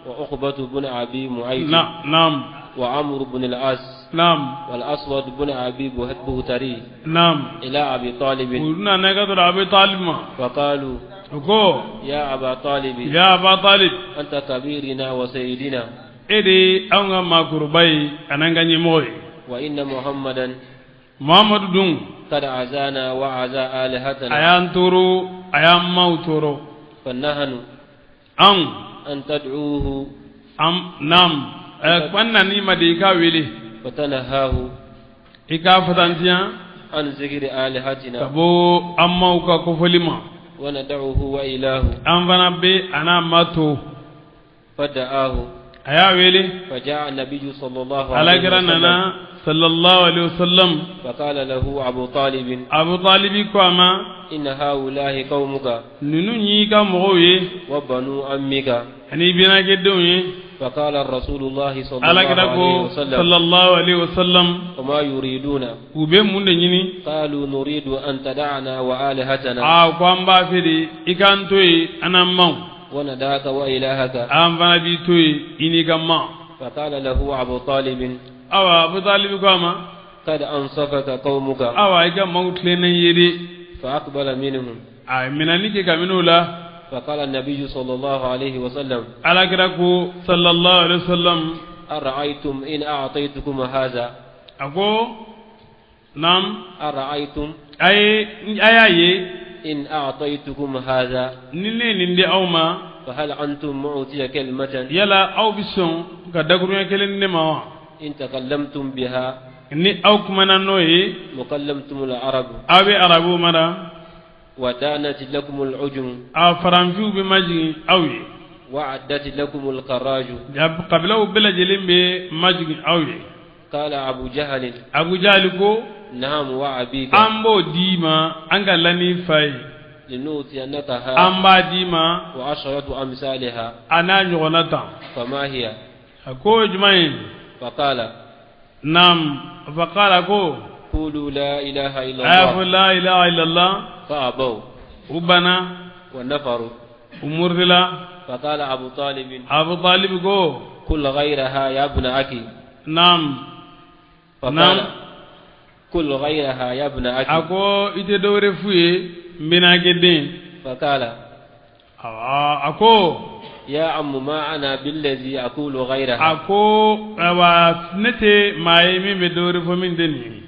Speaker 3: wa uqbatu ibn abi mu'ayth
Speaker 1: naam
Speaker 3: wa amr ibn al-as
Speaker 1: naam
Speaker 3: wal aswad ibn abi buhtari
Speaker 1: naam
Speaker 3: ila abi talib
Speaker 1: u nana ka sɔrɔ abi talib ma
Speaker 3: fa qalu
Speaker 1: u ko
Speaker 3: ya aba talib
Speaker 1: ya aba talib
Speaker 3: anta kabirina wa sayyidina
Speaker 1: e de ye anw ka maakɔrɔba ye an'an ka ɲɛmɔgɔ ye
Speaker 3: wa inna muhammadan
Speaker 1: muhammadu dun
Speaker 3: qad azana wa aza alihatana
Speaker 1: a y'an tɔɔrɔ a y'an maaw tɔɔrɔ
Speaker 3: fa nahnu
Speaker 1: anw
Speaker 3: an tad'uhu
Speaker 1: am naam an nan'i ma de i k'a wele
Speaker 3: wa tanhahu
Speaker 1: i k'a fatantiya
Speaker 3: an zikri alihatina
Speaker 1: ka bɔ an maaw ka kofɔli ma
Speaker 3: wa nad'uhu wa ilahu
Speaker 1: an fana bɛ a n'a ma to
Speaker 3: fada'ahu
Speaker 1: a y'a wele
Speaker 3: faja'a nabiyyu sallallahu alayhi
Speaker 1: alakira nana sallallahu alayhi wa sallam
Speaker 3: faqala lahu abu talib
Speaker 1: abu talibi ko a ma
Speaker 3: inna haulahi qaumuka
Speaker 1: ninnu y'i ka mɔgɔw ye
Speaker 3: wa banu ammika
Speaker 1: ani binakɛ denw ye
Speaker 3: faqala rasulullahi sallallahu
Speaker 1: alakira ko
Speaker 3: alayhi wa sallam
Speaker 1: sallallahu alayhi wa sallam
Speaker 3: wa ma yuriduna
Speaker 1: u bɛ mun de ɲini
Speaker 3: qalu nuridu an tada'ana wa alihatana
Speaker 1: aa ko an b'a fɛ de i k'an to yen an n'an maw
Speaker 3: wa nadaka wa ilahaka
Speaker 1: an fana b'i to yen i n'i ka ma
Speaker 3: faqala lahu abu talib
Speaker 1: awa abu talibi ko a ma
Speaker 3: qad ansafaka qaumuka
Speaker 1: awa i ka maaw tilennen ye de
Speaker 3: fa aqbala minhum
Speaker 1: a minɛni kɛ ka minɛ o la
Speaker 3: faqala an-nabiyyu sallallahu alayhi wa sallam
Speaker 1: alakira ko sallallahu alayhi wa sallam
Speaker 3: ara'aytum in a'taytukum hadha
Speaker 1: a ko naam
Speaker 3: ara'aytum
Speaker 1: a ye a y'a ye
Speaker 3: in a'taytukum hadha
Speaker 1: ni ne ye nin di aw ma
Speaker 3: fa hal antum mu'tiya kalimatan
Speaker 1: yala aw bɛ sɔn ka dakuruɲɛ kelen di ne ma wa
Speaker 3: in takallamtum biha
Speaker 1: ni aw kumana n'o ye
Speaker 3: wa kallamtum al-arab
Speaker 1: aw bɛ arabuw mara
Speaker 3: wa danat lakum al-ujum
Speaker 1: a faranfinw bɛ majigin aw ye
Speaker 3: wa addat lakum al-kharaj
Speaker 1: kabilaw bɛɛ lajɛlen bɛ majigin aw ye
Speaker 3: qala abu jahl
Speaker 1: abu jahali ko
Speaker 3: na'am wa abika
Speaker 1: an b'o d'i ma an ka la n'i fa ye
Speaker 3: linutiyannakaha
Speaker 1: an b'a d'i ma
Speaker 3: wa asharatu amsalha
Speaker 1: a n'a ɲɔgɔnna tan
Speaker 3: fama hiya
Speaker 1: a ko ye jumɛn ye
Speaker 3: faqala
Speaker 1: naam faqala ko
Speaker 3: qulu la ilaha illa
Speaker 1: a y'a fɔ
Speaker 3: allah
Speaker 1: la ilaha illallah
Speaker 3: fa abaw
Speaker 1: u banna
Speaker 3: wa nafaru
Speaker 1: u murutila
Speaker 3: faqala abu talib
Speaker 1: abu talib ko
Speaker 3: qul ghayraha ya ibna aki
Speaker 1: naam
Speaker 3: faqala qul ghayraha ya ibna
Speaker 1: a
Speaker 3: aki
Speaker 1: ko i tɛ dɔwɛrɛ f'u ye n bɛnakɛ den
Speaker 3: faqala
Speaker 1: a ko
Speaker 3: ya ammu ma ana billazi aqulu
Speaker 1: a
Speaker 3: ghayraha
Speaker 1: ko awa ne tɛ maa ye min bɛ dɔwɛrɛ fɔ min tɛ nin ye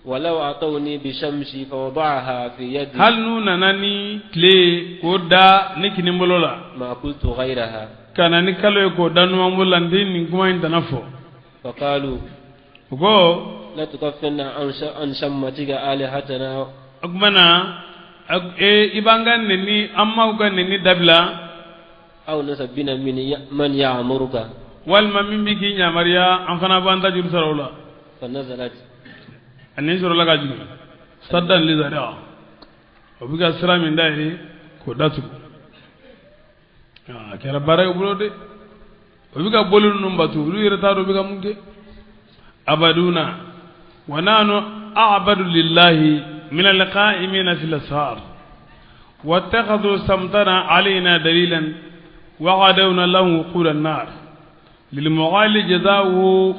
Speaker 3: walaw atawni bishamsi fawada'aha fi yadi
Speaker 1: hali n'u nana ni tile ye k'o da ne kinibolo la
Speaker 3: ma qultu ghayraha
Speaker 1: ka na ni kalo ye k'o da numanbolo la n tɛ nin kuma in tana fɔ
Speaker 3: faqalu
Speaker 1: u ko
Speaker 3: لتكفرن عن شمتك آلهتنا.
Speaker 1: O tuma na i b'an ka neni, an m'aw ka neni dabila.
Speaker 3: أو نسبنا من من يأمرك.
Speaker 1: Walima min bɛ k'i yamaruya, an fana b'an ta juru sara o la.
Speaker 3: فنزلت.
Speaker 1: Ani sɔrɔla ka jigin سدا للذريعة, o bɛ ka sira min dayɛlɛ k'o datugu. A kɛra baara ye bolo dɛ. O bɛ ka boli ninnu batu, olu yɛrɛ t'a dɔn u bɛ ka mun kɛ. عبدونا ونحن أعبد لله من القائمين في الأسحار واتخذوا صمتنا علينا دليلا وعدونا له وقود النار. للمغالي جزاؤه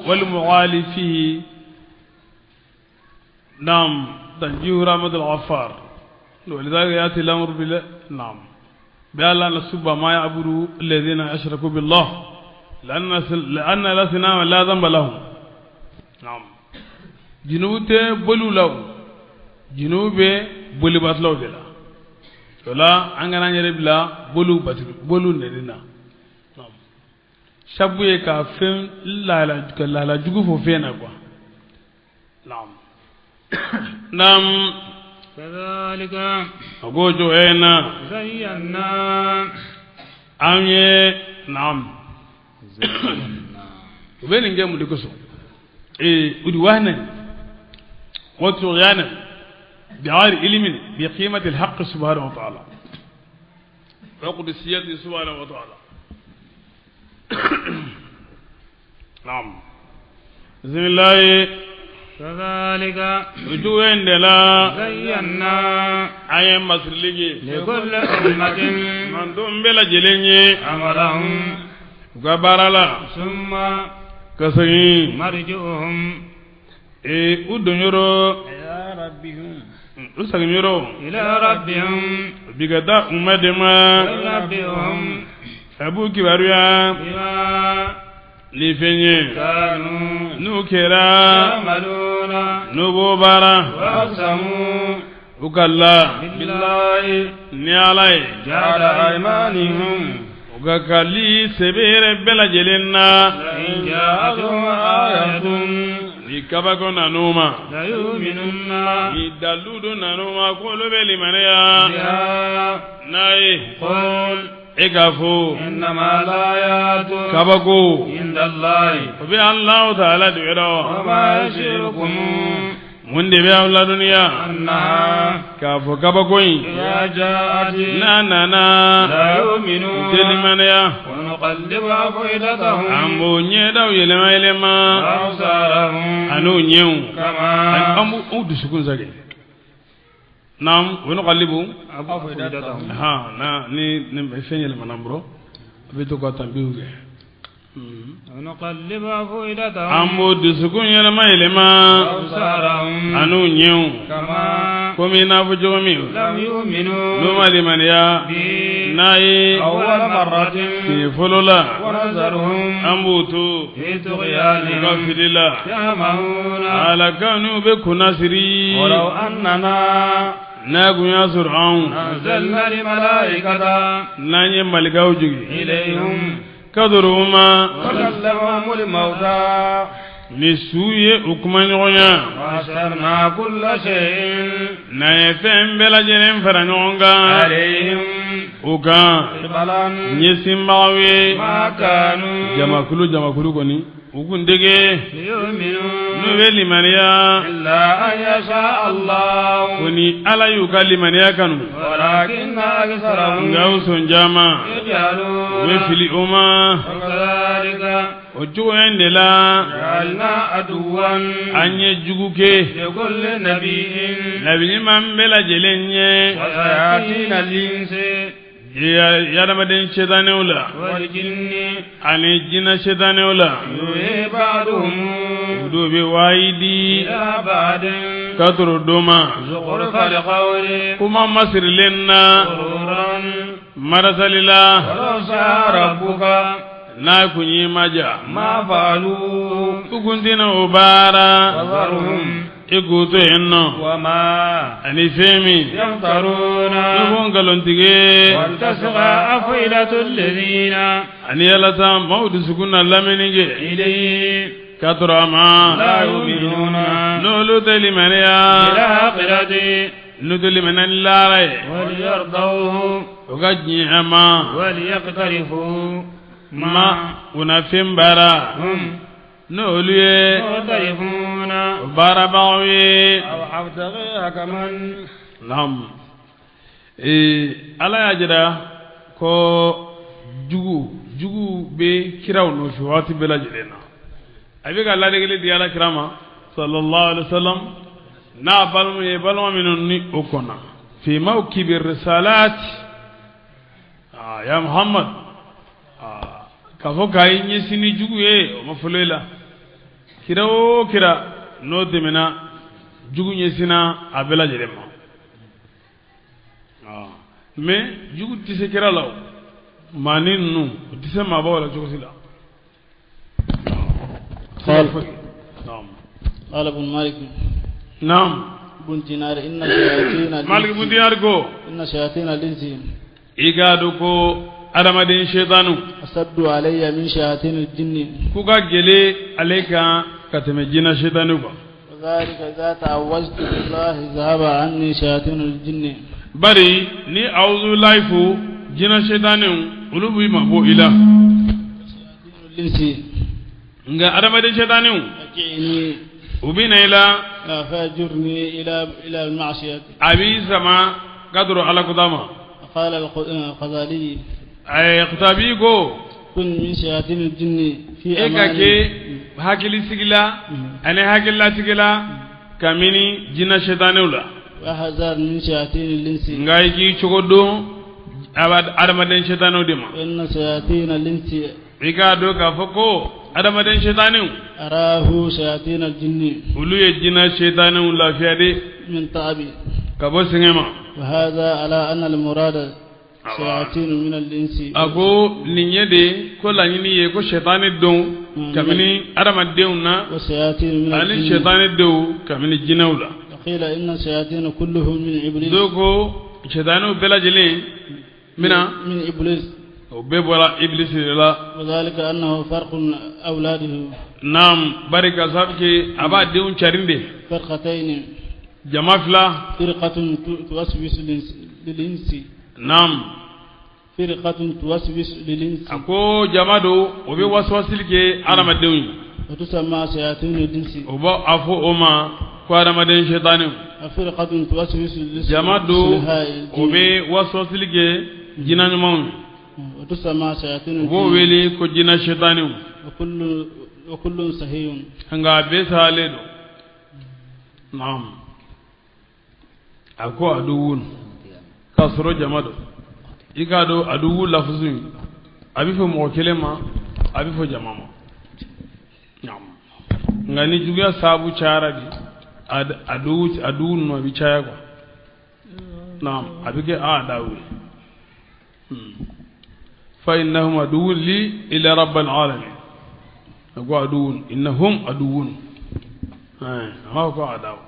Speaker 1: والمغالي فيه نعم تنجيه رحمة الغفار. ولذلك يأتي الأمر بلا نعم بألا نسب ما يعبد الذين أشركوا بالله لأن الأصنام لا ذنب لهم. نعم, junubu tɛ boliw la, o junubu bɛ bolibatulaw de la. O la an kana an yɛrɛ bila boliw batu, boliw nɛni na. Sabu ye ka fɛn lahala, ka lahala jugu fɔ fɛn na quoi. نعم نعم.
Speaker 2: كذلك.
Speaker 1: A k'o cogoya in na.
Speaker 2: زينا.
Speaker 1: An ye naam.
Speaker 2: زينا.
Speaker 1: U bɛ nin kɛ mun de kosɔn? عدوانا وطغيانا بغير علم بقيمة الحق سبحانه وتعالى وقدسيته سبحانه وتعالى. نعم, بسم الله.
Speaker 2: كذلك.
Speaker 1: Cogoya in de la.
Speaker 2: زينا.
Speaker 1: An ye masirili kɛ.
Speaker 2: لكل أمة.
Speaker 1: Mantɔn bɛɛ lajɛlen ye.
Speaker 2: عملهم.
Speaker 1: U ka baara la.
Speaker 2: ثم
Speaker 1: ka segin.
Speaker 2: مرجعهم.
Speaker 1: U don yɔrɔ.
Speaker 2: إلى ربهم.
Speaker 1: U segin yɔrɔ.
Speaker 2: إلى ربهم.
Speaker 1: Bi ka taa u ma de ma.
Speaker 2: وينبئهم.
Speaker 1: A b'u kibaruya.
Speaker 2: بما
Speaker 1: Ni fɛn ye.
Speaker 2: كانوا
Speaker 1: N'u kɛra.
Speaker 2: يعملون.
Speaker 1: N'u b'o baara.
Speaker 2: وأقسموا.
Speaker 1: U ka la.
Speaker 2: بالله.
Speaker 1: Ni Ala ye.
Speaker 2: جهد أيمانهم.
Speaker 1: U ka kali sɛbɛ yɛrɛ bɛɛ lajɛlen na.
Speaker 2: لئن جاءتهم آية.
Speaker 1: Ni kabako nan'u ma.
Speaker 2: ليؤمنن.
Speaker 1: Ni dalu dɔ nan'u ma, k'olu bɛ limaniya.
Speaker 2: بها.
Speaker 1: N'a ye.
Speaker 2: قل.
Speaker 1: E k'a fɔ.
Speaker 2: إنما الآيات.
Speaker 1: Kabako.
Speaker 2: عند الله.
Speaker 1: O bɛ Alahu taala de yɔrɔ.
Speaker 2: وما يشعركم.
Speaker 1: Mun de bɛ aw ladɔnniya?
Speaker 2: أنها.
Speaker 1: K'a fɔ kabako in.
Speaker 2: إذا جاءت.
Speaker 1: N'a nana.
Speaker 2: لا
Speaker 1: U
Speaker 2: يؤمنون.
Speaker 1: tɛ limaniya.
Speaker 2: ونقلب أفئدتهم.
Speaker 1: An b'o ɲɛdaw yɛlɛma yɛlɛma.
Speaker 2: وأبصارهم.
Speaker 1: An'o ɲɛw.
Speaker 2: كما.
Speaker 1: An b'u dusukun sɛgɛn. نعم, ونقلب.
Speaker 2: أفئدتهم.
Speaker 1: Ha na ni fɛn yɛlɛmana n bolo, a bɛ to ka tanbiw kɛ.
Speaker 2: ونقلب أفئدتهم.
Speaker 1: An b'o dusukun yɛlɛma yɛlɛma.
Speaker 2: وأبصارهم.
Speaker 1: An'u ɲɛw.
Speaker 2: كما.
Speaker 1: Komi i n'a fɔ cogo min.
Speaker 2: لم يؤمنوا.
Speaker 1: N'u ma limaniya.
Speaker 2: به.
Speaker 1: N'a ye.
Speaker 2: أول مرة.
Speaker 1: Siɲɛ fɔlɔ la.
Speaker 2: ونذرهم.
Speaker 1: An b'u to.
Speaker 2: في
Speaker 1: U ka
Speaker 2: طغيانهم.
Speaker 1: fili la.
Speaker 2: يعمهون.
Speaker 1: Alakaw n'u bɛ kunnasiri.
Speaker 2: ولو أننا.
Speaker 1: N'a kun y'a sɔrɔ anw.
Speaker 2: أنزلنا الملائكة.
Speaker 1: N'an ye malikaw jigin.
Speaker 2: إليهم.
Speaker 1: Ka sɔrɔ u ma.
Speaker 2: وكلمهم الموتى.
Speaker 1: Ni su ye u kuma ɲɔgɔnya.
Speaker 2: وحشرنا كل شيء.
Speaker 1: N'an ye fɛn bɛɛ lajɛlen fara ɲɔgɔn kan.
Speaker 2: عليهم.
Speaker 1: U kan.
Speaker 2: قبلا.
Speaker 1: Ɲɛsinbagaw ye.
Speaker 2: ما كانوا.
Speaker 1: Jamakulu jamakulu kɔni. U kun dege.
Speaker 2: ليؤمنوا.
Speaker 1: N'u bɛ limaniya.
Speaker 2: إلا أن يشاء الله.
Speaker 1: Ko ni Ala y'u ka limaniya kanu.
Speaker 2: ولكن أكثرهم.
Speaker 1: Nka u sɔn caman. U bɛ
Speaker 2: يجهلون.
Speaker 1: fili o ma.
Speaker 2: وكذلك.
Speaker 1: O cogoya in de la.
Speaker 2: جعلنا عدوا.
Speaker 1: An ye jugu kɛ.
Speaker 2: لكل نبي.
Speaker 1: Nabi ɲuman bɛɛ lajɛlen ye.
Speaker 2: وشياطين الإنس.
Speaker 1: Yadamaden setanɛw la.
Speaker 2: والجن.
Speaker 1: Ani jinɛ setanɛw la.
Speaker 2: يوحي بعضهم.
Speaker 1: U dɔw bɛ wayi di.
Speaker 2: إلى بعض.
Speaker 1: Ka tɔrɔ dɔ ma.
Speaker 2: زخرف القول.
Speaker 1: Kuma masirilen na.
Speaker 2: غرورا.
Speaker 1: Marasali la.
Speaker 2: ولو شاء ربك.
Speaker 1: N'a kun y'i maja.
Speaker 2: ما فعلوا.
Speaker 1: U kun tɛna o baara.
Speaker 2: فذرهم.
Speaker 1: I k'u to yen nɔ.
Speaker 2: وما.
Speaker 1: Ani fɛn min.
Speaker 2: يفترون.
Speaker 1: Ne ko nkalontige.
Speaker 2: ولتصغى أفئدة الذين.
Speaker 1: Ani yalasa maaw dusukun na lamɛnni kɛ.
Speaker 2: إليه.
Speaker 1: ka sɔrɔ a ma
Speaker 2: la yu'minuna
Speaker 1: n'olu tɛ limaniya
Speaker 2: bil akhirati
Speaker 1: n'u tɛ limaniya ni lahara ye
Speaker 2: waliyardawhu
Speaker 1: o ka diɲɛ a ma
Speaker 2: waliyaqtarifu
Speaker 1: ma u na fɛn baara
Speaker 2: hum
Speaker 1: n'olu ye
Speaker 2: muqtarifuna
Speaker 1: o baarabagaw ye
Speaker 2: aw abtaghi hakaman
Speaker 1: naam ala y'a jira ko jugu bɛ kiraw nɔfɛ waati bɛɛ lajɛlen na a bɛ ka ladegeli di ala kira ma sallallahu alaihi wa sallam n'a balima ye balima minnu ni o kɔnna fi mawkibi risalat ya Muhammad k'a fɔ k'a ye ɲɛsin ni jugu ye o ma fɔlɔ e la kira o kira n'o tɛmɛna jugu ɲɛsinna a bɛɛ lajɛlen ma mais jugu tɛ se kira la o maanin ninnu u tɛ se maabaw la cogo si la.
Speaker 4: قال ابن مالك
Speaker 1: نعم
Speaker 4: بن دينار إن شياطين
Speaker 1: مالك بن دينار ko
Speaker 4: إن شياطين الإنس
Speaker 1: i k'a dɔn ko adamaden shetanu
Speaker 4: أشد علي من شياطين الجن
Speaker 1: k'u ka gɛlɛn ale kan ka tɛmɛ jinɛ shetanu kan.
Speaker 4: وذلك إذا تعوذت بالله ذهب عني شياطين الجن
Speaker 1: bari ni awuzu fo jinɛ shetaniw olu b'i mabɔ i la.
Speaker 4: شياطين الإنس
Speaker 1: nka adamaden shetaniw
Speaker 4: فجئني
Speaker 1: u bɛ na i la
Speaker 4: فأجرني إلى المعصية
Speaker 1: a b'i sama ka dɔrɔn ala kota ma.
Speaker 4: قال الغزالي
Speaker 1: Kutabi ko
Speaker 4: كن من شياطين الجن في
Speaker 1: e ka
Speaker 4: أمان
Speaker 1: kɛ hakilisigi la ani hakililasigi la kabini jinɛ shetaniw la.
Speaker 4: وأحذر من شياطين الإنس
Speaker 1: nka i k'i cogo dɔn adamaden shetaniw de ma.
Speaker 4: إن شياطين الإنس
Speaker 1: i k'a dɔn k'a fɔ ko adamaden shetaniw
Speaker 4: أراه شياطين الجن
Speaker 1: olu ye jinɛ shetaniw lafiya de
Speaker 4: من تعب
Speaker 1: ka bɔ sɛgɛn ma.
Speaker 4: وهذا على أن المراد شياطين من الإنس
Speaker 1: a ko nin ye de ko laɲini ye ko shetani denw kabini adamadenw na
Speaker 4: وشياطين من
Speaker 1: ani
Speaker 4: الجن
Speaker 1: shetani denw kabini jinɛw la.
Speaker 4: وقيل إن الشياطين كلهم من إبليس
Speaker 1: dɔw ko shetaniw bɛɛ lajɛlen mina
Speaker 4: من إبليس
Speaker 1: o bɛɛ bɔra ibilisi de la.
Speaker 4: وذلك أنه فرق أولاده
Speaker 1: naam bari ka sababu kɛ a b'a denw carin de
Speaker 4: فرقتين
Speaker 1: jama fila
Speaker 4: فرقة توسوس للإنس
Speaker 1: naam
Speaker 4: فرقة توسوس للإنس
Speaker 1: a ko jama do o bɛ wasuwasili kɛ adamadenw ye
Speaker 4: وتسمى شياطين الإنس
Speaker 1: o b'a a fɔ o ma ko adamaden shetaniw
Speaker 4: وفرقة توسوس
Speaker 1: jama do
Speaker 4: للسلهاء
Speaker 1: o bɛ wasuwasili kɛ jinɛ ɲumanw ye
Speaker 4: وتسمى شياطين
Speaker 1: u b'o
Speaker 4: الجن
Speaker 1: wele ko jinɛ shetaniw
Speaker 4: وكل صحيح
Speaker 1: nka a bɛɛ salen don naam a ko aduwun k'a sɔrɔ jama don i k'a dɔn aduwu lafuzu in a bɛ fɔ mɔgɔ kelen ma a bɛ fɔ jama ma naam nka ni juguya saabu cayara bi aduwu ninnu a bɛ caya quoi naam a bɛ kɛ a dawu ye fa innahum aduwwun li ila rabbil alamin a ko aduwwun innahum aduwwun a ma fɔ ko adawu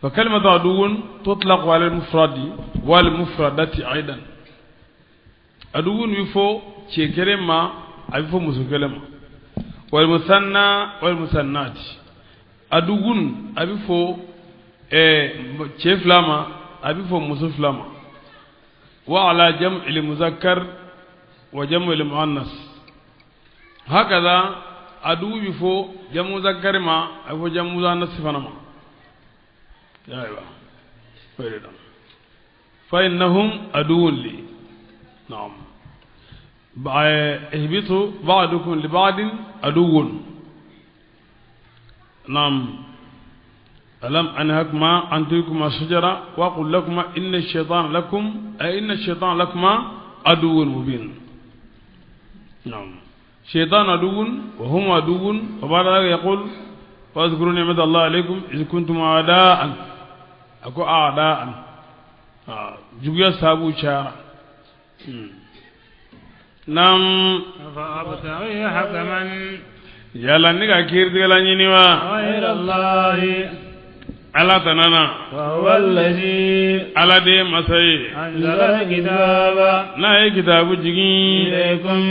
Speaker 1: فكلمة عدو تطلق على المفرد والمفردة أيضا عدو يفو كلمة يفو مسكلمة والمثنى والمثنات عدو يفو كفلما يفو مسفلما وعلى جمع المذكر وجمع المؤنث هكذا عدو يفو جمع مذكر ما يفو جمع مؤنث فنما أيوة فإنهم عدو لي نعم اهبطوا بعضكم لبعض عدو نعم ألم أنهكما عن تلكما الشجرة وأقول لكما إن الشيطان لكم أي إن الشيطان لكما عدو مبين نعم شيطان عدو وهم عدو وبعد ذلك يقول واذكروا نعمة الله عليكم إذ كنتم أعداء أكو أعداء جوجا سابو شارع نعم
Speaker 2: فأبتغي حكما
Speaker 1: يلا نيكا كيرتي نينيوا
Speaker 2: غير الله
Speaker 1: ala tanana
Speaker 2: وهو الذي
Speaker 1: ala de masa ye
Speaker 2: أنزل الكتاب
Speaker 1: n'a ye kitabu jigin
Speaker 2: إليكم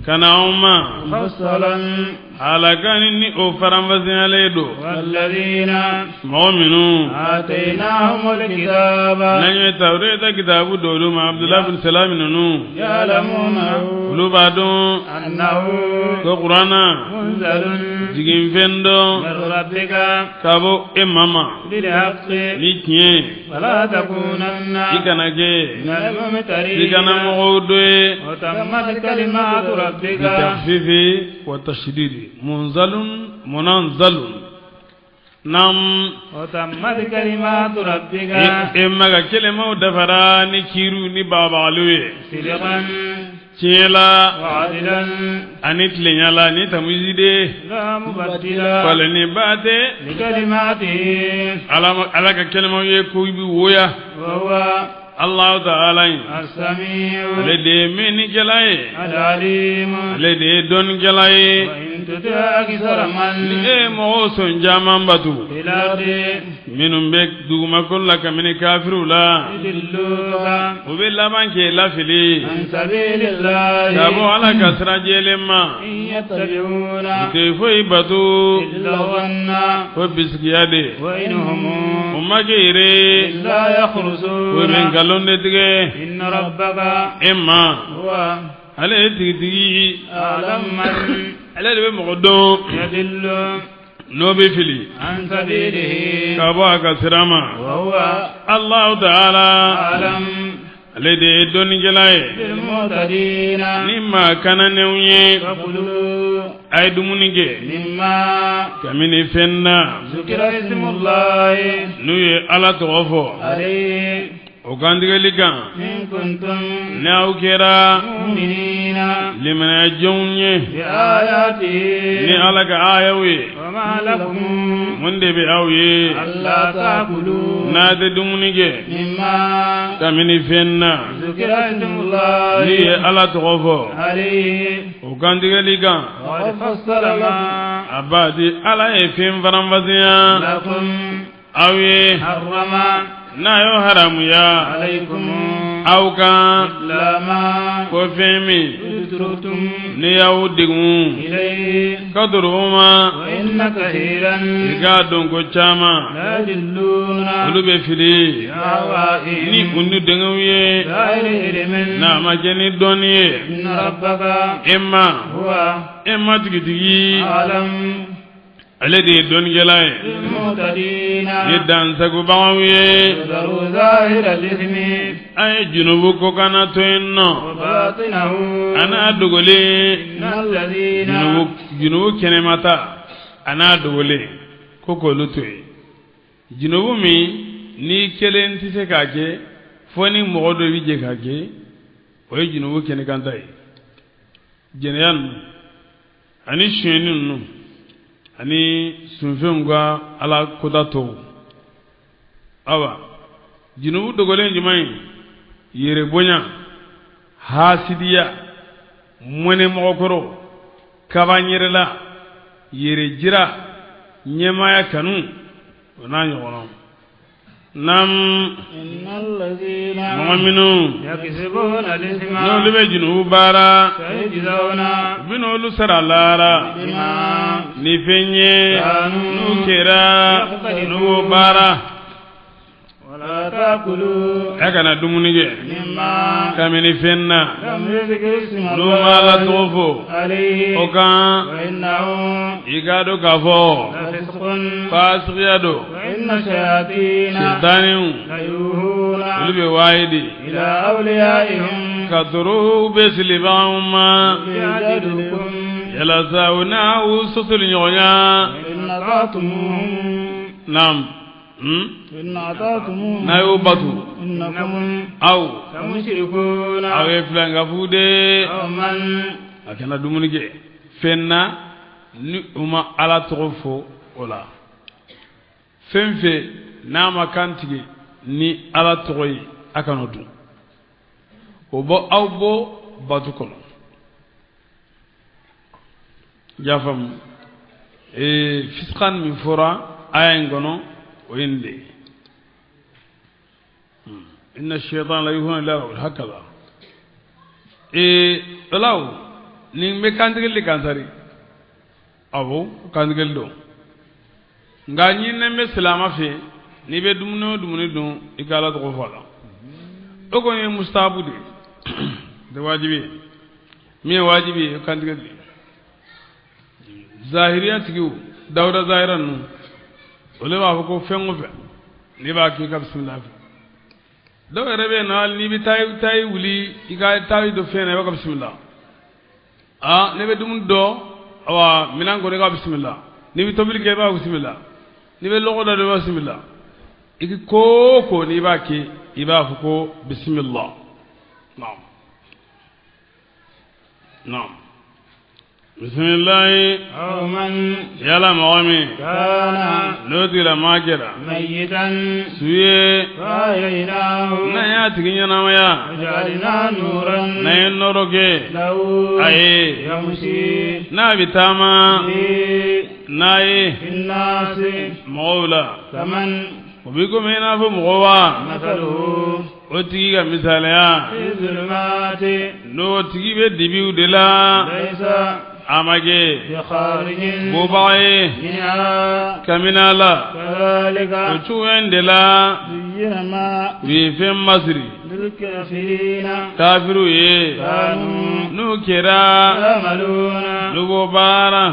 Speaker 1: Ka na anw ma.
Speaker 4: Mufassalan.
Speaker 1: Halakani ni o faranfasiyalen don.
Speaker 4: Walladhina.
Speaker 1: Mɔgɔ minnu.
Speaker 4: Atainahumul kitaba.
Speaker 1: N'an ye Tawureta kitabu d'olu ma Abudulayi bin Salami ninnu.
Speaker 4: Ya'lamunahu.
Speaker 1: Olu b'a dɔn.
Speaker 4: Annahu.
Speaker 1: Ko Kurana.
Speaker 4: Munzalun.
Speaker 1: Jiginfɛn dɔn.
Speaker 4: Min rabbika.
Speaker 1: Ka bɔ e ma ma.
Speaker 4: Bil haqqi.
Speaker 1: Ni tiɲɛ ye.
Speaker 4: Wala takunanna.
Speaker 1: I kana kɛ.
Speaker 4: Minal mumtarin.
Speaker 1: I kana mɔgɔw dɔ ye.
Speaker 4: Wa tammat kalimatu rabbika.
Speaker 1: Bitakhfifi wa tashdidi munzalun munanzalun nam.
Speaker 4: Wa tammat kalimatu rabbika.
Speaker 1: E ma ka kɛlɛmaw dafara ni kiiriw ni bagabagaliw ye.
Speaker 4: Sidqan.
Speaker 1: Tiɲɛ la.
Speaker 4: Wa adlan.
Speaker 1: Ani tilenya la ni tamuzi de.
Speaker 4: La mubaddila.
Speaker 1: Falenniba tɛ.
Speaker 4: Li kalimatihi.
Speaker 1: Ala ka kɛlɛmaw ye ko i bɛ woya.
Speaker 4: Wa huwa.
Speaker 1: Allahu ta'ala ye.
Speaker 4: As-sami'u.
Speaker 1: Ale de ye mɛnnikɛla ye.
Speaker 4: Al-alim.
Speaker 1: Ale de ye dɔnnikɛla ye.
Speaker 4: Wa in tuti' akthara man.
Speaker 1: Ni e ye mɔgɔw sɔn caman bato.
Speaker 4: Fil ardi.
Speaker 1: Minnu bɛ dugumakolo la kabini kafiriw la.
Speaker 4: Yudilluka.
Speaker 1: U bɛ laban k'e lafili.
Speaker 4: An sabilillahi.
Speaker 1: Ka bɔ Ala ka sira jɛlen ma.
Speaker 4: In yattabi'una.
Speaker 1: U tɛ foyi bato.
Speaker 4: Illa dhanna.
Speaker 1: Fo bisigiya de.
Speaker 4: Wa in hum.
Speaker 1: U ma kɛ yɛrɛ.
Speaker 4: Illa yakhrusun.
Speaker 1: U bɛ nkalon de tigɛ.
Speaker 4: Inna rabbaka.
Speaker 1: E ma.
Speaker 4: Huwa.
Speaker 1: Ale ye tigitigi.
Speaker 4: A'lamu man.
Speaker 1: Ale de bɛ mɔgɔ dɔn.
Speaker 4: Yadillu.
Speaker 1: N'o bɛ fili.
Speaker 4: An sabilihi.
Speaker 1: Ka bɔ a ka sira ma.
Speaker 4: Wa huwa.
Speaker 1: Allahu ta'ala.
Speaker 4: A'lam.
Speaker 1: Ale de ye dɔnnikɛla ye.
Speaker 4: Bil muhtadina.
Speaker 1: Ni maa kananenw ye.
Speaker 4: Fakulu.
Speaker 1: A ye dumuni kɛ.
Speaker 4: Mimma.
Speaker 1: Kabini fɛn na.
Speaker 4: Zukira ismullahi.
Speaker 1: N'u ye Ala tɔgɔ fɔ.
Speaker 4: Alayhi.
Speaker 1: O kantigɛli kan.
Speaker 4: In kuntum.
Speaker 1: Ni aw kɛra.
Speaker 4: Mu'minina.
Speaker 1: Limaniyajɔnw ye.
Speaker 4: Bi ayatihi.
Speaker 1: Ni Ala ka ayaw ye.
Speaker 4: Wa ma lakum.
Speaker 1: Mun de bɛ aw ye.
Speaker 4: Alla ta'kulu.
Speaker 1: N'a tɛ dumuni kɛ.
Speaker 4: Mimma.
Speaker 1: Kabini fɛn na.
Speaker 4: Zukira ismullahi.
Speaker 1: N'i ye Ala tɔgɔ fɔ.
Speaker 4: Alayhi.
Speaker 1: O kantigɛli kan.
Speaker 4: Wa qad fassala ma.
Speaker 1: A b'a di Ala ye fɛn faranfasiya.
Speaker 4: Lakum.
Speaker 1: Aw ye.
Speaker 4: Harrama.
Speaker 1: N'a y'o haramuya.
Speaker 4: Alaykum.
Speaker 1: Aw kan.
Speaker 4: Illa ma.
Speaker 1: Ko fɛn min.
Speaker 4: Idturtum.
Speaker 1: Ni y'aw degun.
Speaker 4: Ilayhi.
Speaker 1: Ka toro o ma.
Speaker 4: Wa inna kathiran.
Speaker 1: I k'a dɔn ko caman.
Speaker 4: La yadilluna.
Speaker 1: Olu bɛ fili.
Speaker 4: Bi ahwa'ihim.
Speaker 1: Ni u ni degunw ye.
Speaker 4: Bighayri ilmin.
Speaker 1: N'a ma kɛ ni dɔnni ye.
Speaker 4: Inna rabbaka.
Speaker 1: E ma.
Speaker 4: Huwa.
Speaker 1: E ma tigitigi.
Speaker 4: A'lam.
Speaker 1: Ale de ye dɔnnikɛla ye.
Speaker 4: Bil muhtadina.
Speaker 1: Ni dansagobagaw ye.
Speaker 4: Dharu zahira al-ithmi.
Speaker 1: A ye junubu kɔkanna to yen nɔ.
Speaker 4: Wa batinahu.
Speaker 1: A n'a dogolen.
Speaker 4: Inna alladhina.
Speaker 1: Junubu kɛnɛmata a n'a dogolen ko k'olu to yen. Junubu min n'i kelen tɛ se k'a kɛ fo ni mɔgɔ dɔ bɛ jɛ k'a kɛ o ye junubu kɛnɛkanta ye. Jɛnɛya ninnu ani sonyɛni ninnu ani sunfɛnw ka ala kota tɔw. Awa junubu dogolen jumɛn ye? Yɛrɛ bonya, hasidiya, mɔnɛ mɔgɔkɔrɔ, kaba ɲɛrɛla, yɛrɛ jira, ɲɛmaaya kanu, o n'a ɲɔgɔnnaw. Nam.
Speaker 4: Innal ladhina.
Speaker 1: Mɔgɔ minnu.
Speaker 4: Yakisibuna al-ithma.
Speaker 1: N'olu bɛ junubu baara.
Speaker 4: Sayujzawna.
Speaker 1: U bɛna olu sara lahara.
Speaker 4: Bima.
Speaker 1: Ni fɛn ye.
Speaker 4: Kanu.
Speaker 1: N'u kɛra. N'u y'o baara.
Speaker 4: Wala ta'kulu.
Speaker 1: A kana dumuni kɛ.
Speaker 4: Mimma.
Speaker 1: Kabini fɛn na.
Speaker 4: Lam yuzkar ismullahi.
Speaker 1: N'u ma Ala tɔgɔ fɔ.
Speaker 4: Alayhi.
Speaker 1: O kan.
Speaker 4: Wa innahu.
Speaker 1: I k'a dɔn k'a fɔ.
Speaker 4: Lafisqun.
Speaker 1: Fasikiya don.
Speaker 4: Wa inna shayatina.
Speaker 1: Sitaniw.
Speaker 4: La yuhuna.
Speaker 1: Olu bɛ wayi di.
Speaker 4: Ila awliyaihim.
Speaker 1: Ka toro bɛ silibagaw ma.
Speaker 4: Liyujadilukum.
Speaker 1: Yalasa u n'aw sɔsɔli ɲɔgɔnya.
Speaker 4: In ata'tumuhum.
Speaker 1: Naam.
Speaker 4: In ata'tumuhum.
Speaker 1: N'a y'o bato.
Speaker 4: Innakum.
Speaker 1: Aw.
Speaker 4: Lamushrikuna.
Speaker 1: Aw ye filankafu de.
Speaker 4: Aw man.
Speaker 1: A kana dumuni kɛ fɛn na ni u ma Ala tɔgɔ fɔ o la. Fɛn fɛn n'a ma kan tigɛ ni Ala tɔgɔ ye a kana dun. O bɔ aw bɔ bato kɔnɔ. I y'a faamu? Fiskan min fɔra aya in kɔnɔ o ye nin de ye. Inna shaytan la yuhuna ila hakaza. O la o Nin bɛ kantigɛli kan sari. Awɔ, kantigɛli don. Nka ɲininen bɛ silamɛ fɛ, n'i bɛ dumuni o dumuni dun, i ka Ala tɔgɔ fɔ a la. O kɔni ye mustahabu de ye, tɛ wajibi ye. Min ye wajibi ye, o kantigɛli de ye. Zahiriya tigiw, Dawuda Zahira ninnu, olu b'a fɔ ko fɛn o fɛn n'i b'a kɛ i ka bisimila fɛ. Dɔw yɛrɛ bɛ yen nɔ, hali n'i bɛ tayi wuli, i ka tayi don fɛn na, i b'a ka bisimila. Aa, ne bɛ dumuni dɔn, awa minɛn kɔnɔ, i ka bisimila. N'i bɛ tobili kɛ, i b'a bisimila. N'i bɛ lɔgɔ da, i b'a bisimila. I ko o ko n'i b'a kɛ, i b'a fɔ ko bisimila. Naam. Naam. Bisimilahi. Yala mɔgɔ min n'o tigilamaa kɛra su ye, n'an y'a tigi ɲɛnamaya, n'an ye nɔɔrɔ kɛ a ye, n'a bɛ taama n'a ye mɔgɔw la, o bɛ komi i n'a fɔ mɔgɔ wa o tigi ka misaliya, n'o tigi bɛ dibiw de la, a ma kɛ bɔbaga ye kabini a la. O cogoya in de la, u ye fɛn masiri kafiriw ye, n'u kɛra n'u b'o baara.